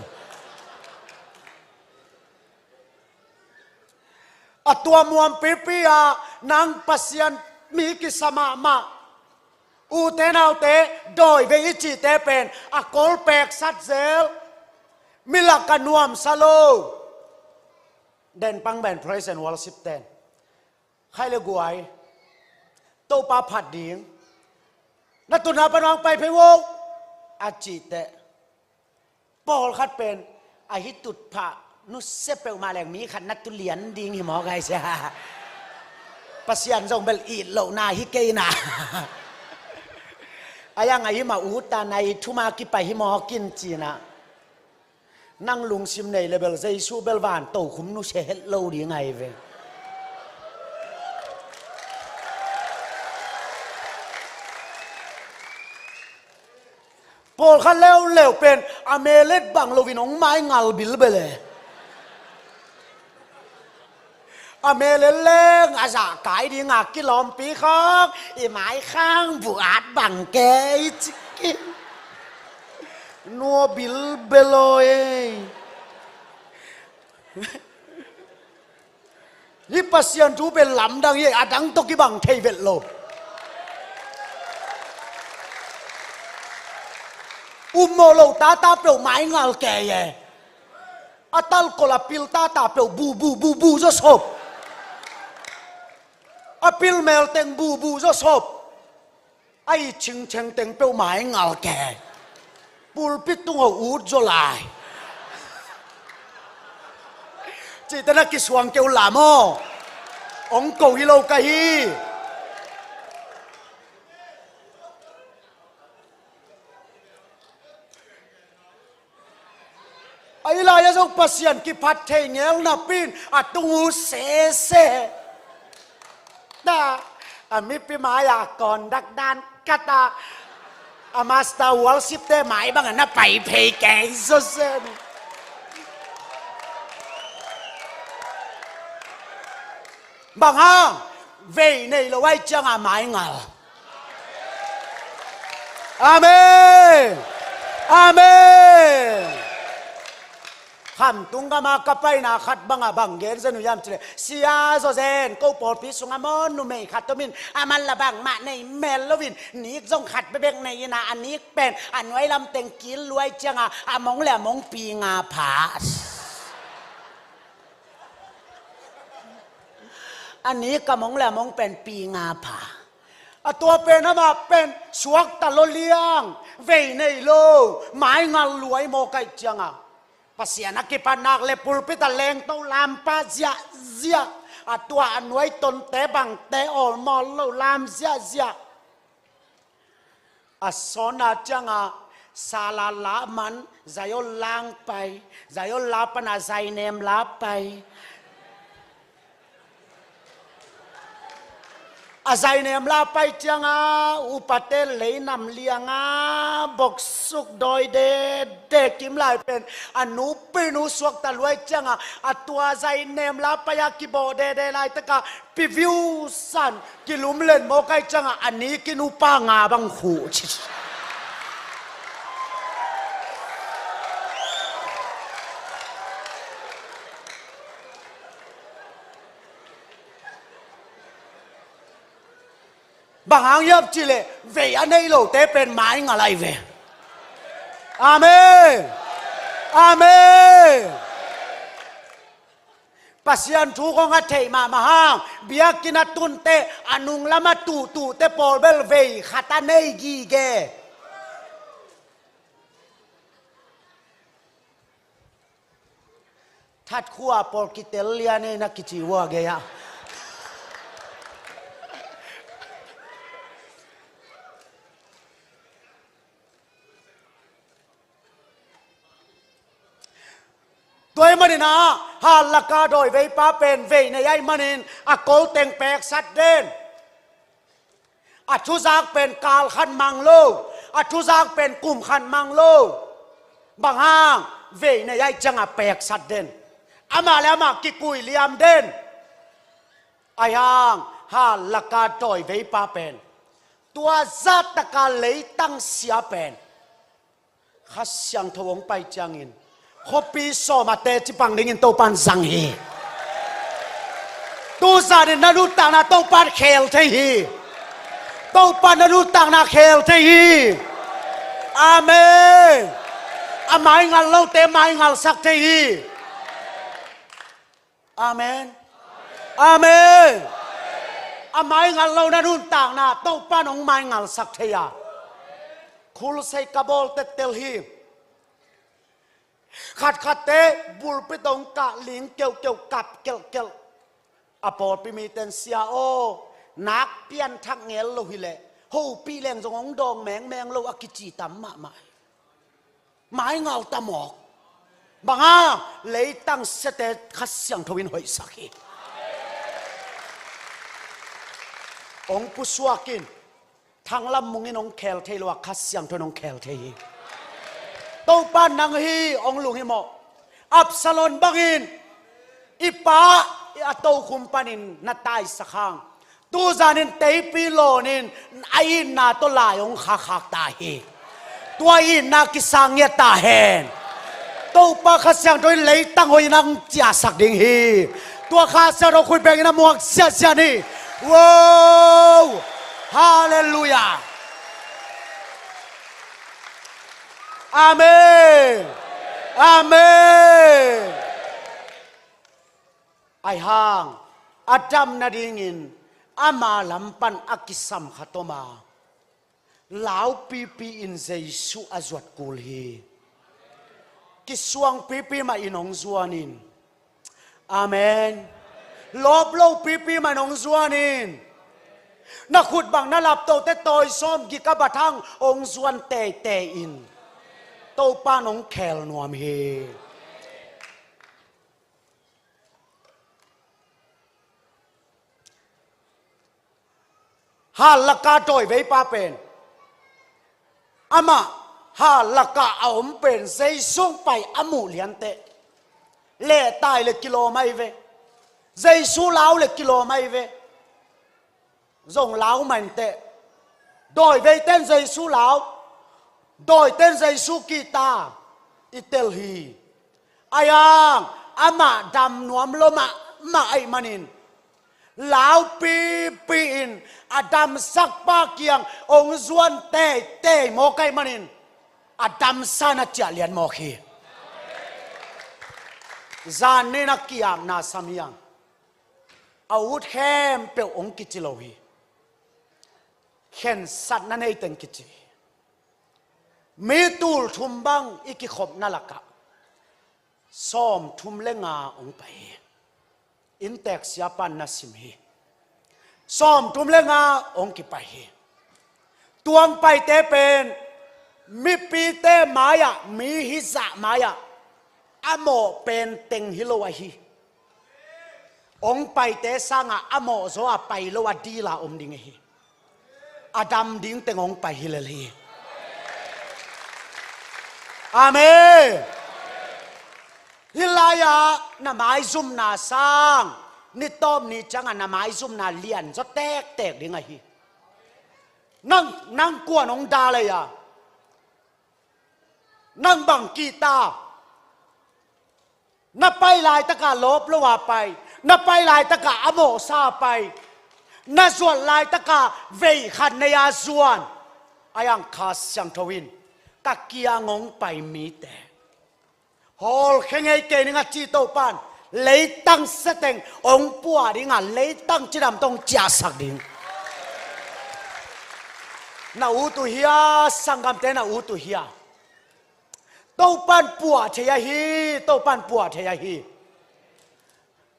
A tua muampipi-a nang Pasian mi kisa mahmah, ute naute dawi ve i cihte pen a kol peksat zel, mi lak a nuamsa lo. Den pang pen praise and worship ten, "Khai le guai, Topa phat ding, na tutna pan hong pai phei vo," a cih teh, pawlkhat pen a hi tutphah nusia peuhmah leng mi khat na tu lian ding hi mawk ahi sia. Pasian zong bel it lohna hi kei na. A yang a hi mah, uta na i thuma kipai hi mawk in ci-in ah. Nang lungsim nei le bel Jesu bel van tokhum nusia het lo ding ahi ve. Pawlkhat leuleu pen a melet bang loin hong maingal bilbel e. A melet leng a zahkai ding a kilawmpi khawng i mai khawng buat bang kei cikin nua bilbel aw ei. Hih Pasian thu pen lamdang hi, a dang tawh kibang thei vet lo. Ummawh lo tata peuh maingal kei e. A talkol a pil tata peuh bu bu bu bu zaw sop. A pil melteng bu bu zaw sop. A i chingcheng teng peuh maingal kei. Pulpit tung ho ut zaw lai. Cihte na kisuang kei uh la maw. Hong ko hi lo ka hi. A i lai-ah zong Pasian kiphat thei ngel napi-in a tung uh sese. Ta a mipi mai-a conduct dan kata a master worship-te mai bangah na pai phei kei sese. Bang hang? Vei nei lo ahih ciangah maingal. Amen. Amen. Khamtung gama ka paina khat bangah bang gen zen uh hiam cih leh, sia zaw zen, ko pawlpi sungah maw numei khat om in, aman lah bangmah nei mel loin, nik zong khat bekbek nei in a, a nik pen a nuai lam teng kil lua ahih ciangah a mong le a mong pi nga pha. A nik a mong le a mong pen pi nga pha. A tua pen amah pen suakta lo liang, vei nei lo, maingal lua i mawk ahih ciangah Pasian a kipat nak le pulpit a lengto lampa ziahziah, a tua a nuai tonte bangte awlmawl lo lam ziahziah. A sawnna ciangah sala la man, Zion lang pai, Zion la pana zainem la pai. A zainem la pai ciangah upate leinam liangah boksuk dawi dede kim lai pen a nupinu suakta lua ahih ciangah a tua zainem la pai-a kibawh dede laitakah piviu san kilumlen mawk ahih ciangah a nik in upa nga bang khuh ci. Bang hang hiam cih leh vei a nei lote pen maingal ahi ve. Amen. Amen. Pasian thu kong a theih mahmah hang biakinn a tun teh a nunglam a tuhtuhte pawl bel vei khat a nei gige. Thatkhua pawl kitel lian ei na kici uh a gei-ah. Tua ahih manin ah, hal laka dawi veipa pen vei nei ahih manin a kolteng peksat den. A thuzak pen kal khat mang lo, a thuzak pen kum khat mang lo. Bang hang? Vei nei ahih ciangah peksat den. Amah le amah kikui liam den. Ahih hang hal laka dawi veipa pen tua zahtaka leitang sia pen Kha Siangtho hong pai ciangin khuapi sawm a teci pang dingin Topan zang hi. Tu zanin na nuntakna Topan khel thei hi. Topan na nuntakna khel thei hi. Amen. A maingal lote maingalsak thei hi. Amen. Amen. A maingal lo na nuntakna Topan hong maingalsak thei a. Khulsei ka bawl tettel hi. Khatkhatte bulpit hong kah ling keuhkeuh kap kelhkelh. A pawlpi miten sia aw, nak pianthak ngel lo hileh hopih leng zong hong dawng mengmeng lo a kici tam mahmah hi. Maingal ta mawk. Bang hang? Leitang siate Kha Siangtho in hoihsak hi. Hong pusuak in. Thanglam Mung in hong khel thei lo a, Kha Siangtho in hong khel thei hi. Topa nang hi hong lunghimawh. Absalom bangin i pa a tokhum panin na taisak hang, tuzanin teipi lawnin a itna tawh lai hong khakkhak ta hi. Tua itna kisang ngiat ta hen. Topa Kha Siangtho in leitang hoih in hong ciahsak ding hi. Tua Kha Siangtho khuibeng in a muak siasia ni. Wow! Halleluiah. Amen. Amen. Aihang a dam nadingin ama lam pan a kisam khat om a, laupipi in Jesu a zuat kul hi. Kisuangpipi mah in hong zuan in. Amen. Lawp lopipi mah in hong zuan in. Na khut bang na laptote tawi sawm gik a bat hang hong zuan teitei in. Topa in hong khel nuam hi. Hal laka dawiveipa pen, amah hal laka a om pen Jesu hong pai a muh lianteh, lehtai le kilawm ahi ve. Jesu lau le kilawm ahi ve. Zong lau mah inteh, dawiveite in Jesu lau, dawite in Jesu kihta i tel hi. Aihang amah dam nuam lo mahmah ahih manin, laupipi in a damsakpa kiang hong zuan teitei mawk ahih manin, a damsa in a ciah lian mawk hi. Zan ni in a ki-apna sam hi hang. A ut khempeuh hong kici lo hi. Khensatna neiteng kici hi. Mi tul thum bang i kikhopna lakah sawmthum le nga hong pai hi. Inntek siapa in na sim hi. Sawmthum le nga hong kipai hi. Tua hong paite pen mipite mai-ah, mi hizah mai-ah a mawh pen teng hi lo ahi. Hong paite sangah a mawhzaw a pai lo a dil a om ding ahi. A dam ding teng hong pai hi lel hi. Amen. Hih lai-ah na maizumna sang, ni tawp ni ciangah na maizumna lianzaw tektek ding ahi. Nang, nang kuan hong dal ei a? Nang bang kihta? Na pai laitakah lawp lo a pai, na pai laitakah a mawhsa a pai, na zuat laitakah veikhat nei a zuan. Aihang Kha Siangtho in ka kiang hong pai mite hawlkhia ngei kei ning a ci Topa in, leitang seteng hong puah ding a, leitang cidam tawh hong ciahsak ding. Na ut uh hia, sanggamte, na ut uh hia? Topa in puah thei ahi, Topa in puah thei ahi.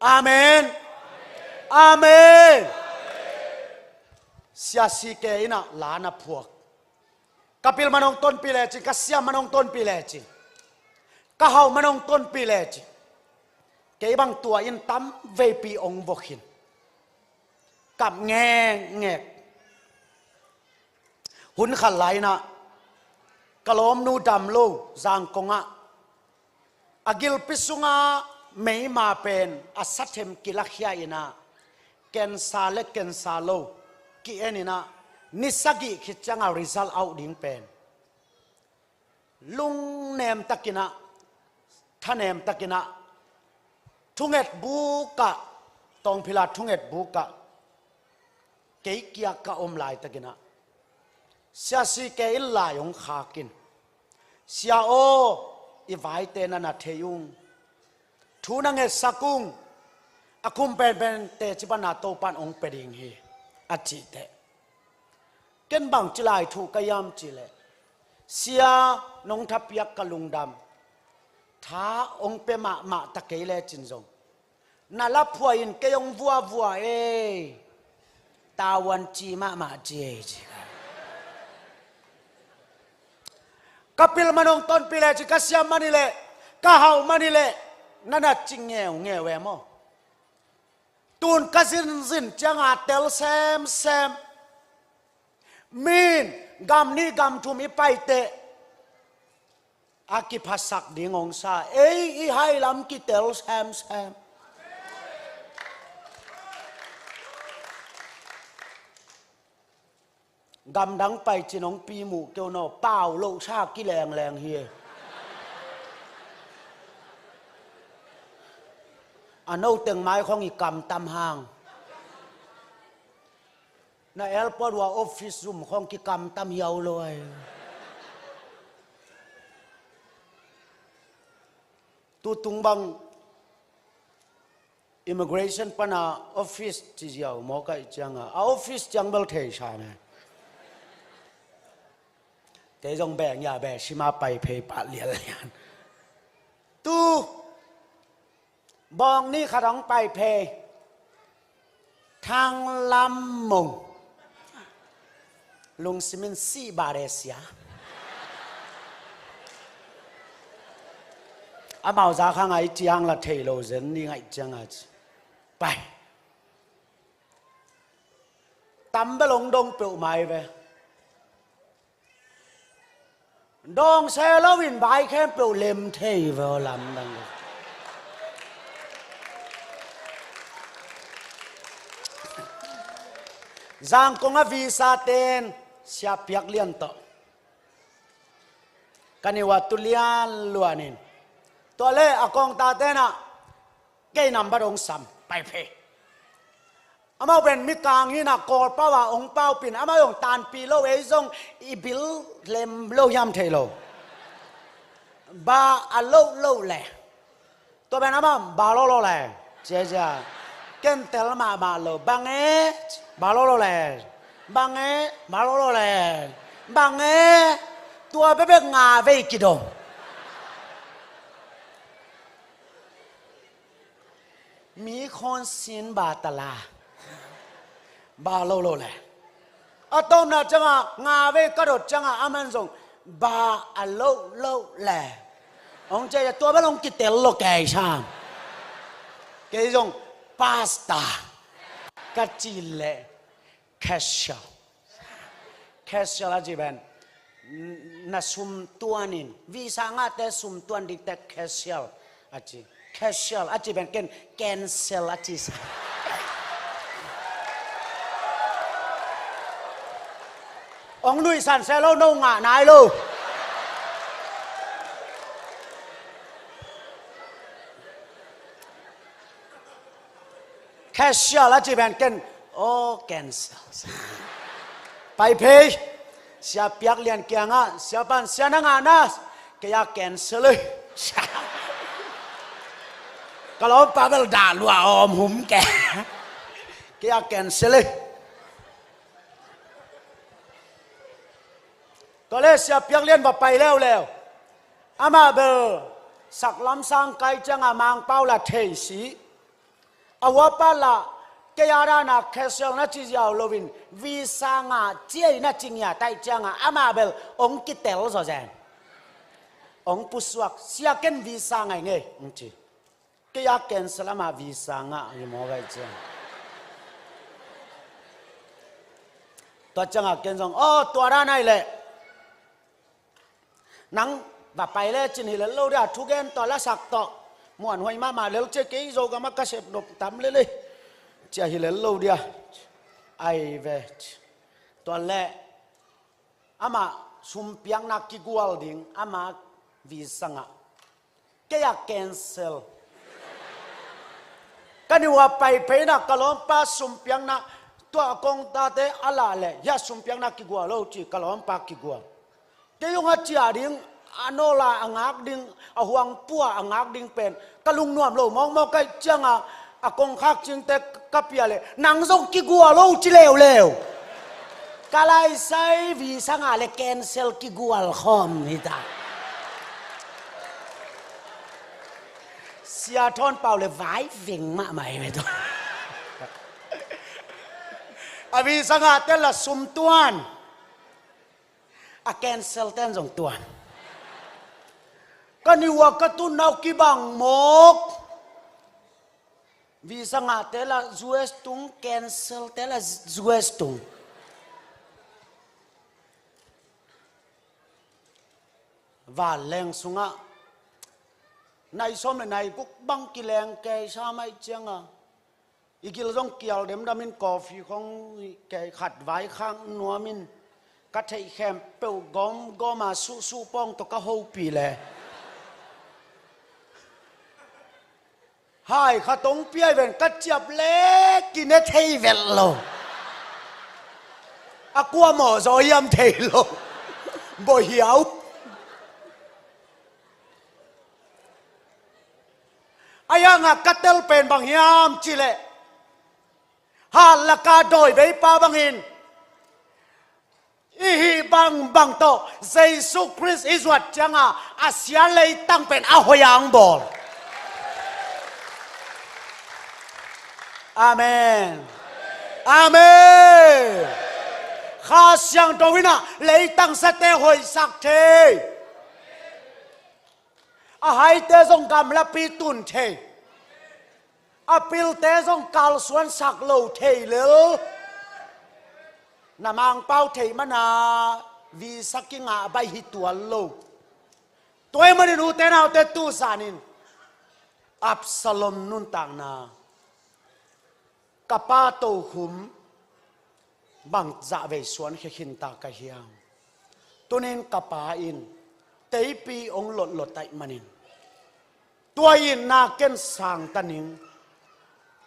Amen. Amen. Sia C K in ah la na phuak. Ka pil man hong tonpih lecin, ka siam man hong tonpih lecin, ka hau man hong tonpih lecin, kei bang tua in tam veipi hong vok hi in. Kap ngekngek. Hun khat lai-in ah ka lawmnu dam lo Zangkong ah, a gilpi sungah meima pen a sathem kilakhia in ah, cancer le cancer lo ki-en in ah, ni sagih khit ciangah result out ding pen lungnem takin ah, thanem takin ah, thungetbuk ah, Tawngphila thungetbuk ah kei kiang ka om laitakin ah, Sia C K in lai hong khak in, "Sia aw, i vaite na na thei ung, thu na ngetsak ung, a khum penpen teci pan a Topa in hong pia ding hi," a cih teh, ken bangci lai thu ka hiam cih leh, "Sia, nong thapiak ka lungdam. Tha hong pia mahmah ta kei lecin zong, na laphuai in kei hong vuavua ei. Tavuan ci mahmah ci ei," ci. Ka pil man hong tonpih lecin, ka siam man hi leh, ka hau man hi leh, na na ci ngeungeu e maw? Tun ka zinzin ciangah tel semsem. Mi in gam nih gam thum i paiteh, A kiphasak ding hong sa, ei i hai lam kitel semsem. Gamdang pai cin hong pi muh keu naw, pau loh sa kilengleng hi. A no teng mai khong i kamtam hang. Na airport ua office zum khong kikamtam hiau lo ai. Tutung bang immigration pana office ci ziau mawk ahih cianga, a office ciang bel thei sa ne. Kei zong beng ya be sima pai phei pah lianlian. Tu bawng ni khat hong pai phei. Thang Lam Mung. Lungsimin sih bare sia. Amau za kha ngai ciang la thei lo zen ni ngai ciang a ci. Pai. Tam bel hong dong peuh mai ve. Dawng se loin vai khempeuh lem thei ve aw lamdang. Zangkong a visa ten Sia Piak Lian tawh. Ka niu a tu lian luanin. Tua le a kawngta tenah kei nambat hong sam pai phei. Amau pen mikang hinah Kawlpau a hong paupin amau hong tanpi lo ei zong i bil lem lo hiam thei lo. Ba a loh loh le. Tua pen amau ba lo lo le. Cia cia. Ken tel mahmah lo. Bang e ba lo lo le. Bang e ba lo lo le. Bang e tua bebek nga vei kidong. Mi khawn sin ba tala. Ba lo lo le. A tawpna cianga nga vei ka dot cianga aman zong ba a lo lo le. Hong cia tua bel hong kitel lo kei sam. Kei zong pasta ka ci le. Cashier. Cashier a ci pen na sum tuanin visa ngahte sum tuan dikte cashier a ci. Cashier a ci pen ken cancel a ci sa. Hong luihsan se lo no ngah nai lo. Cashier a ci pen ken aw cancel. Pai phei. Sia Piak Lian kiangah sia pan sia na ngah na. Kei a cancel ei. Ka lawmpa bel dah lua awm hum ke. Kei a cancel ei. Tua le Sia Piak Lian va pai leuleu. Amah bel saklam sang kai cianga Mangpau la thei si. A huapa la kei a dana cashier na ci ziau loin visa ngah ciei na ci ngiat ahih cianga amah bel hong kitel zawzen. Hong pusuak sia ken visa ngai ngei hong ci. Kei a cancel amah visa ngah hi mawk ahih ciang. Tua cianga ken zong aw tua dan ahih leh. Nang va pai le cin hi lel lo dia thugen tawh lasak tawh. Muanhuai mahmah lel cia kei Zogam ah ka sep nop tam lel ei. Cia hi lel lo dia. Ai ve. Tua le. Amah sumpiakna kigual ding. Amah visa ngah. Kei a cancel. Ka niu a pai pheina ka lawmpa sumpiakna tua a kongtate a lah le hia sumpiakna kigual lo ci ka lawmpa kigual. Kei zong a ciah ding a nawla a ngak ding a huangpua a ngak ding pen ka lungnuam lo mawkmawk ka hih cianga a kongkhak cingte ka pia le nang zong kigual lo ci leuleu. Ka laisai visa ngah le cancel kigual khawm hi ta. Sia Thawn Pau le vai veng mahmah hi ve tawh. A visa ngahte la sum tuan. A cancel ten zong tuan. Ka niu a ka tunna uh kibang mawk. Visa ngahte la U S tung, cancel te la U S tung. Vanleng sungah nai sawm le nai guk bang kileng kei sa mai cianga, i gil zong kial demdamin coffee khong kei khat vaikhak nuamin ka theih khempeuh gawmgawma suhsuh pawng tawh ka hopih le hai khat hong piai ven ka ciap le kine thei velh lo. A kua mawh zaw hiam thei lo. Bawh hiau. A hiangah ka tel pen bang hiam cihleh, hat laka dawi veipa bangin i hih bangbang tawh Jesu Khrist i zuat cianga a sia leitang pen a hoih a ang bawl. Amen. Amen. Kha Siangtho in ah leitang siate hoihsak thei. A haite zong gamlapi tun thei. A pilte zong kalsuansak lo thei lel. Na Mangpau thei mana visa kingah baih hi tuan lo. Tua ahih manin ute naute tu zanin Absalom nuntakna, ka pa tokhum bang zahvei suankhia khinta ka hiam? Tunin ka pa in teipi hong lotlot ahih manin tua itna ken sangta ning.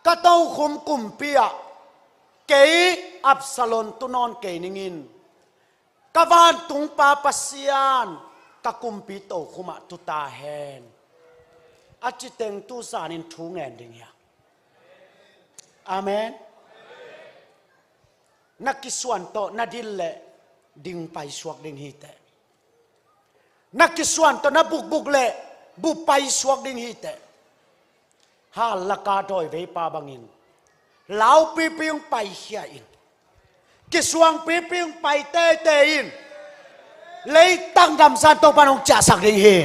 Ka tokhum kumpi ah kei Absalom tu nawn kei ningin ka vantungpa Pasian ka kumpi tokhum ah tu ta hen, a ci teng tu zanin thu ngen ding hi a. Amen. Na kisuan tawh na dil leh ding paisuak ding hi teh. Na kisuan tawh na bukbuk leh bu paisuak ding hi teh. Hat laka dawi veipa bangin laupipi hong paikhia in, kisuangpipi hong pai teitei in, leitang damsan Topan hong ciahsak ding hi.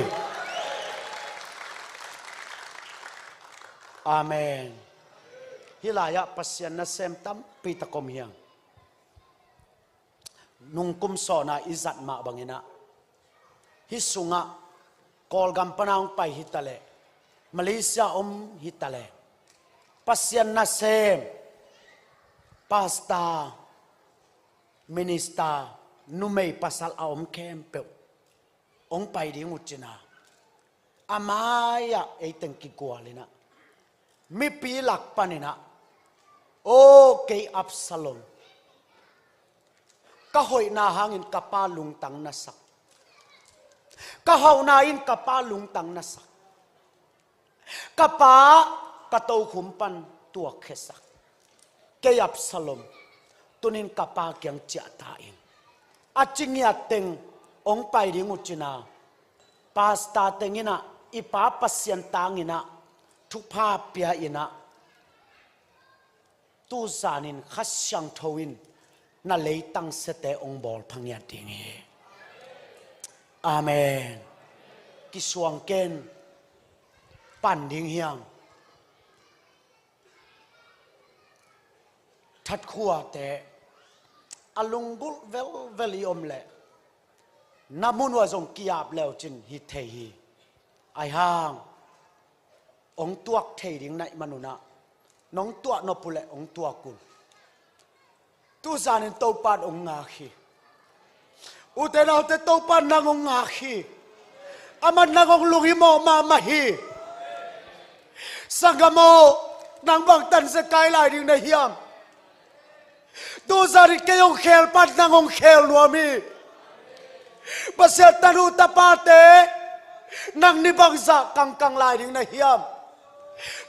Amen. Hih lai-ah Pasian nasem tampi tak om hi hang. Nungkum sawna i zat mah bangin ah hih sungah Kawlgam pana hong pai hi taleh, Malaysia om hi taleh, Pasian nasem, pastor, minister, numei pasal a om khempeuh hong pai ding uh cin a, a mai-ah ei teng kigual in ah, mipi lak panin ah, aw kei Absalom, ka hoihna hangin ka pa lungtang na sak, ka hauhna in ka pa lungtang na sak, ka pa ka tokhum pan tuakkhiasak, kei Absalom, tunin ka pa kiang ciah ta in, a ci ngiat teng hong pai ding uh cin a, pastor teng in ah i pa Pasian tang in ah thupha pia in ah, tu zanin Kha Siangtho in na leitang siate hong bawl pha ngiat ding hi. Amen. Kisuang ken, pan ding hi hang. Thatkhuate a lunggulh velvel i om leh na mun uh ah zong ki-ap le uh cin hi thei hi. Ahi hang hong tuak thei ding na hih man un ah, nong tuah nop uh leh hong tuak un. Tu zanin Topan hong ngak hi. Ute naute, Topan nang hong ngak hi. Aman nang hong lunghimawh mahmah hi. Sanggam aw, nang bang tan zekai lai ding na hiam? Tu zanin kei hong khel pan nang hong khel nuam hi. Pasian tanu tapate, nang ni bangzah kangkang lai ding na hiam?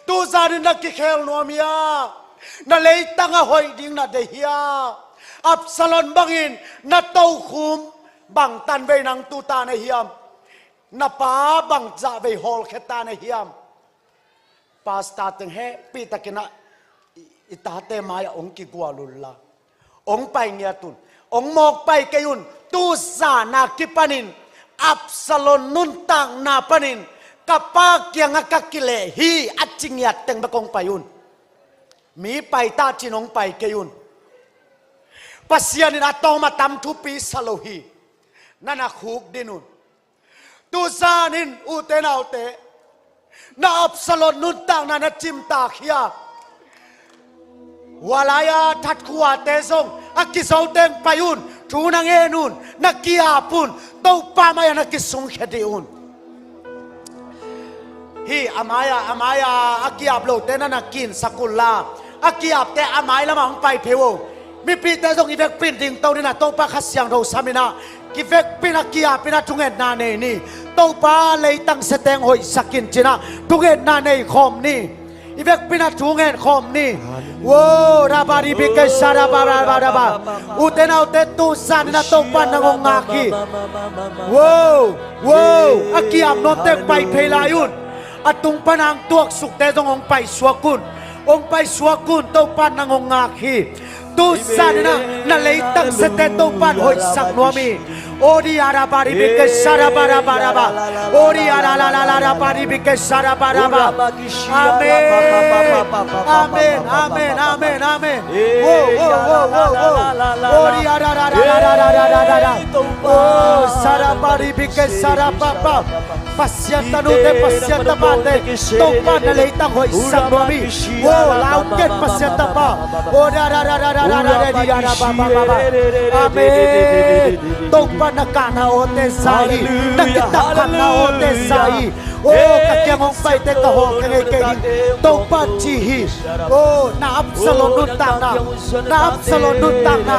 Tu zanin na kikhel nuam hia? Na leitang a hoih ding na deih hia? Absalom bangin na tokhum bang tan vei nang tu ta na hiam? Na pa bangzah vei hawlkhia ta na hiam? Pastor teng hehpihtakin ah i, i tate mai-ah hong kigual unla, hong pai ngiat un. Hong mawk pai kei un. Tu zan a kipanin Absalom nuntakna panin ka pa kiangah ka kileh hi a ci ngiat teng bek hong pai un. Mi pai ta cin hong pai kei un. Pasian in a tawm a tam thupi sa lo hi. Na na khukdin un. Tu zanin ute naute, na Absalom nuntakna na cimtak hi a, hua lai-a thatkhuate zong a kizo teng pai un, thu na ngen un, na ki-ap un, Topa mai-ah na kisungkhia dih un. Hih a mai-ah, a mai-ah a ki-ap lote na na kinsak unla, a ki-apte a mai lamah hong pai phei un. Mipite zong i vekpi in dingto ni in ah, Topa Kha Siangtho sam in ah, i vekpi in ah ki-ap in ah thungetna nei ni. Topa, leitang seteng hoihsak in ci in ah thungetna nei khawm ni. I vekpi in ah thungen khawm ni. Wo, rabari bike sara ba ba ba ba ba. Ute naute, tu zanin ah Topa nang hong ngak hi. Wo, wo, a ki-ap nuamte pai phei lai un. A tung pan a hong tuaksukte zong hong paisuak un. Hong paisuak un, Topa nang hong ngak hi. Tu zanin ah na leitang sete Topa in hoihsak nuam hi. Odi ara bari bike sara bara bara ba. Odi ara la la la la bari bike sara bara ba. Amen. Amen. Amen. Amen. Amen. Wo, wo, wo, wo, wo. Odi ara ra ra ra ra ra ra ra ra. Wo, sara bari bike sara ba ba. Pasian tanute, Pasian tapate, Topa na leitang hoihsak nuam hi. Wo, lau ken Pasian tapa. Wo, da da da da da da da da da da ba ba ba ba. Amen. Topa na kahna awte za hi. Na kitak khatna awte za hi. Wo, ka kiang hong paite ka hawl kha ngei kei hi. Topa ci hi. Wo, na Absalom nuntakna, na Absalom nuntakna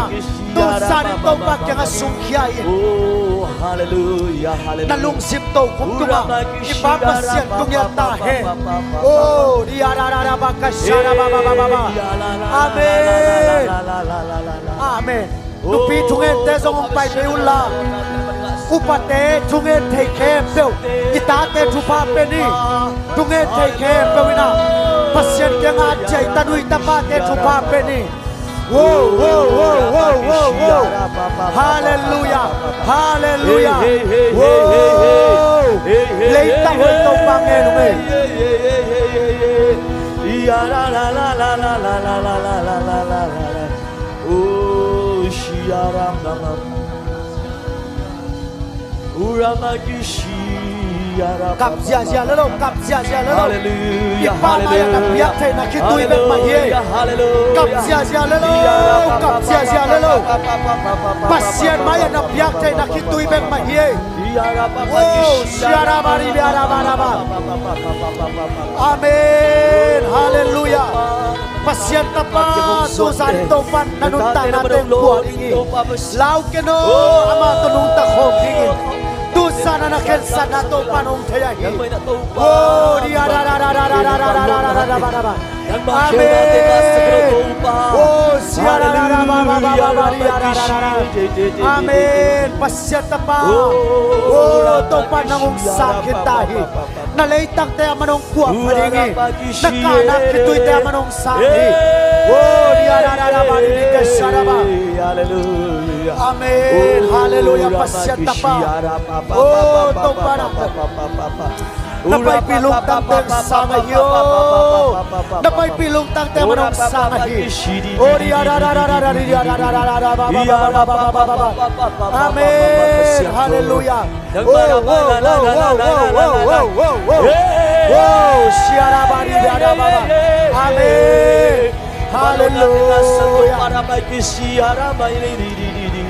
tu zanin Topa kiangah sungkhia in. Oh, hallelujah, hallelujah. Na lungsim tokhom tungah i Pa Pasian tung hi a ta hen. Oh, dia ra ra ra ba ka sha ra ba ba ba ba ba. Amen. Amen. Nupi thungente zong hong pai phei unla, upate thungen thei khempeuh, i tate thupha pe ni. Thungen thei khempeuh in ah Pasian kiangah ciai ta nu i tapate thupha pe ni. Wo, wo, wo, wo, wo, wo. Hallelujah. Hallelujah. Wo. Leitang hoih Topa ngen ung ei. Kap ziahziah le lo, kap ziahziah le lo. Hallelujah, i Pa mai-ah na piak theihna khitui bek mah hi ei. Hallelujah, hallelujah. Kap ziahziah le lo, kap ziahziah le lo. Pasian mai-ah na piak theihna khitui bek mah hi ei. Oh, siarabari biarabara. Amen. Hallelujah. Pasian tapa, tu zanin Topa in na nuntakna teng pua ding hi. Lau ken aw, amah tawh nungta khawm ding hi. Tu zanin na khensatna Topa in hong thei ahi. Oh, dia ra ra ra. Amen. Oh, sia ra ra ra ba ba ba ba ba dia ra ra ra ra. Amen. Pasian tapa. Oh, Topa in nang hong sang khin ta hi. Na leitangte a man hong kuah pha ding hi. Na kahna khituite a man hong sang hi. Oh, dia ra ra ra ba di di ke sha ra ba. Hallelujah. Amen. Hallelujah. Pasian tapa. Oh, Topa na. Na paipih lungtangte hong sang ahi oh. Na paipih lungtangte a man hong sang ahi. Oh, dia ra ra ra ra ra dia ra ra ra ra ra ba ba ba ba ba ba ba. Amen. Hallelujah. Oh, oh, oh. Oh, siarabari dada baba. Amen. Hallelujah.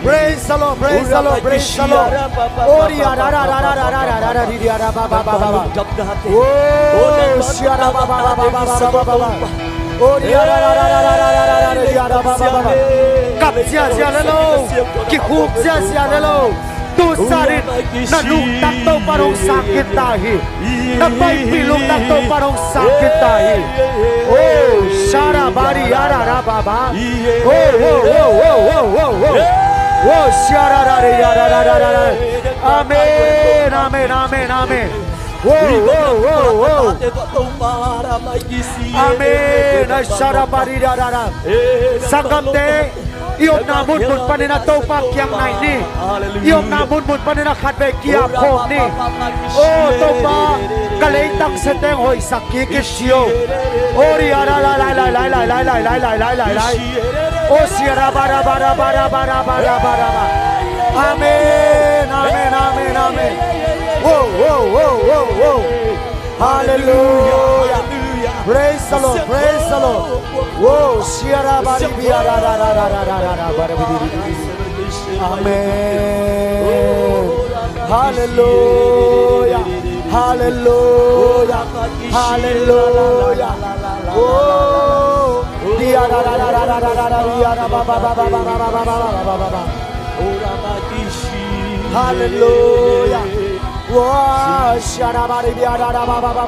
Praise the Lord, praise the Lord, praise the Lord. Oh, siarababa. Oh, siarababa. Kap ziahziah le lo. Kikhuk ziahziah le lo. Tu zanin na lungtang Topa in hong sang khin ta hi. Na paipih lungtang Topa in hong sang khin ta hi. Oh, sharabari yararababa. Oh, oh, oh. Oh, siararari yarararara. Amen, amen, amen, amen. Oh, oh, oh, oh. Amen. Ai sharabari yarara. Sanggamte. I omna munmun panin a Topa kiang nai ni. I omna munmun panin a khatvei ki-ap khawm ni. O Topa, ka leitang seteng hoihsak kik in ci o. O ri a ra la lai lai lai lai lai lai lai lai lai lai. O sia ra ba ra ba ra ba ra ba ra ba ra ba ra ba. Amen, amen, amen, amen. Whoa, whoa, whoa, whoa, whoa. Hallelujah. Praise the Lord, praise the Lord. Whoa, shia da ba di bia da da da da da da da da ba da bi di di di di. Amen. Hallelujah. Hallelujah. Hallelujah. Whoa. Dia da da da da da da da da dia da ba ba ba ba. Hallelujah. Whoa, shia da ba di bia da da ba ba ba.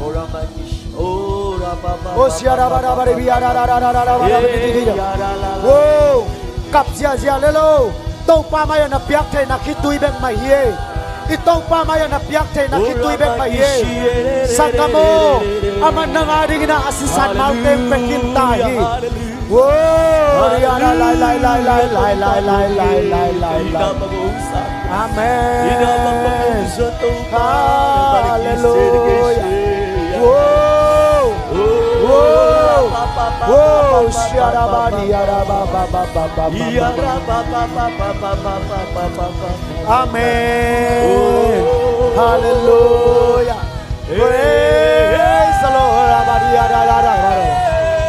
Ora makish, ora papa. Oh, shia da ba da ba di bia da da da da da da ba da bi di di di. Whoa. Kap ziahziah le lo. Topa mai-ah na piak theihna khitui bek mah hi e. I Topa mai-ah na piak theihna khitui bek mah hi e. Sanggam aw, amah nang a dingin a sisan malte pia khin ta hi. Whoa, ria la lai lai lai lai lai lai lai lai lai lai. Amen. Hallelujah. Whoa. Whoa. Whoa. Shia da ba di ya da ba ba ba ba ba ba. Amen. Hallelujah. Praise the Lord.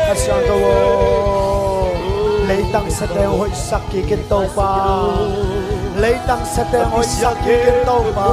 Ka siangtho aw. Leitang seteng hoihsak kik in Topa. Leitang seteng hoihsak kik in Topa.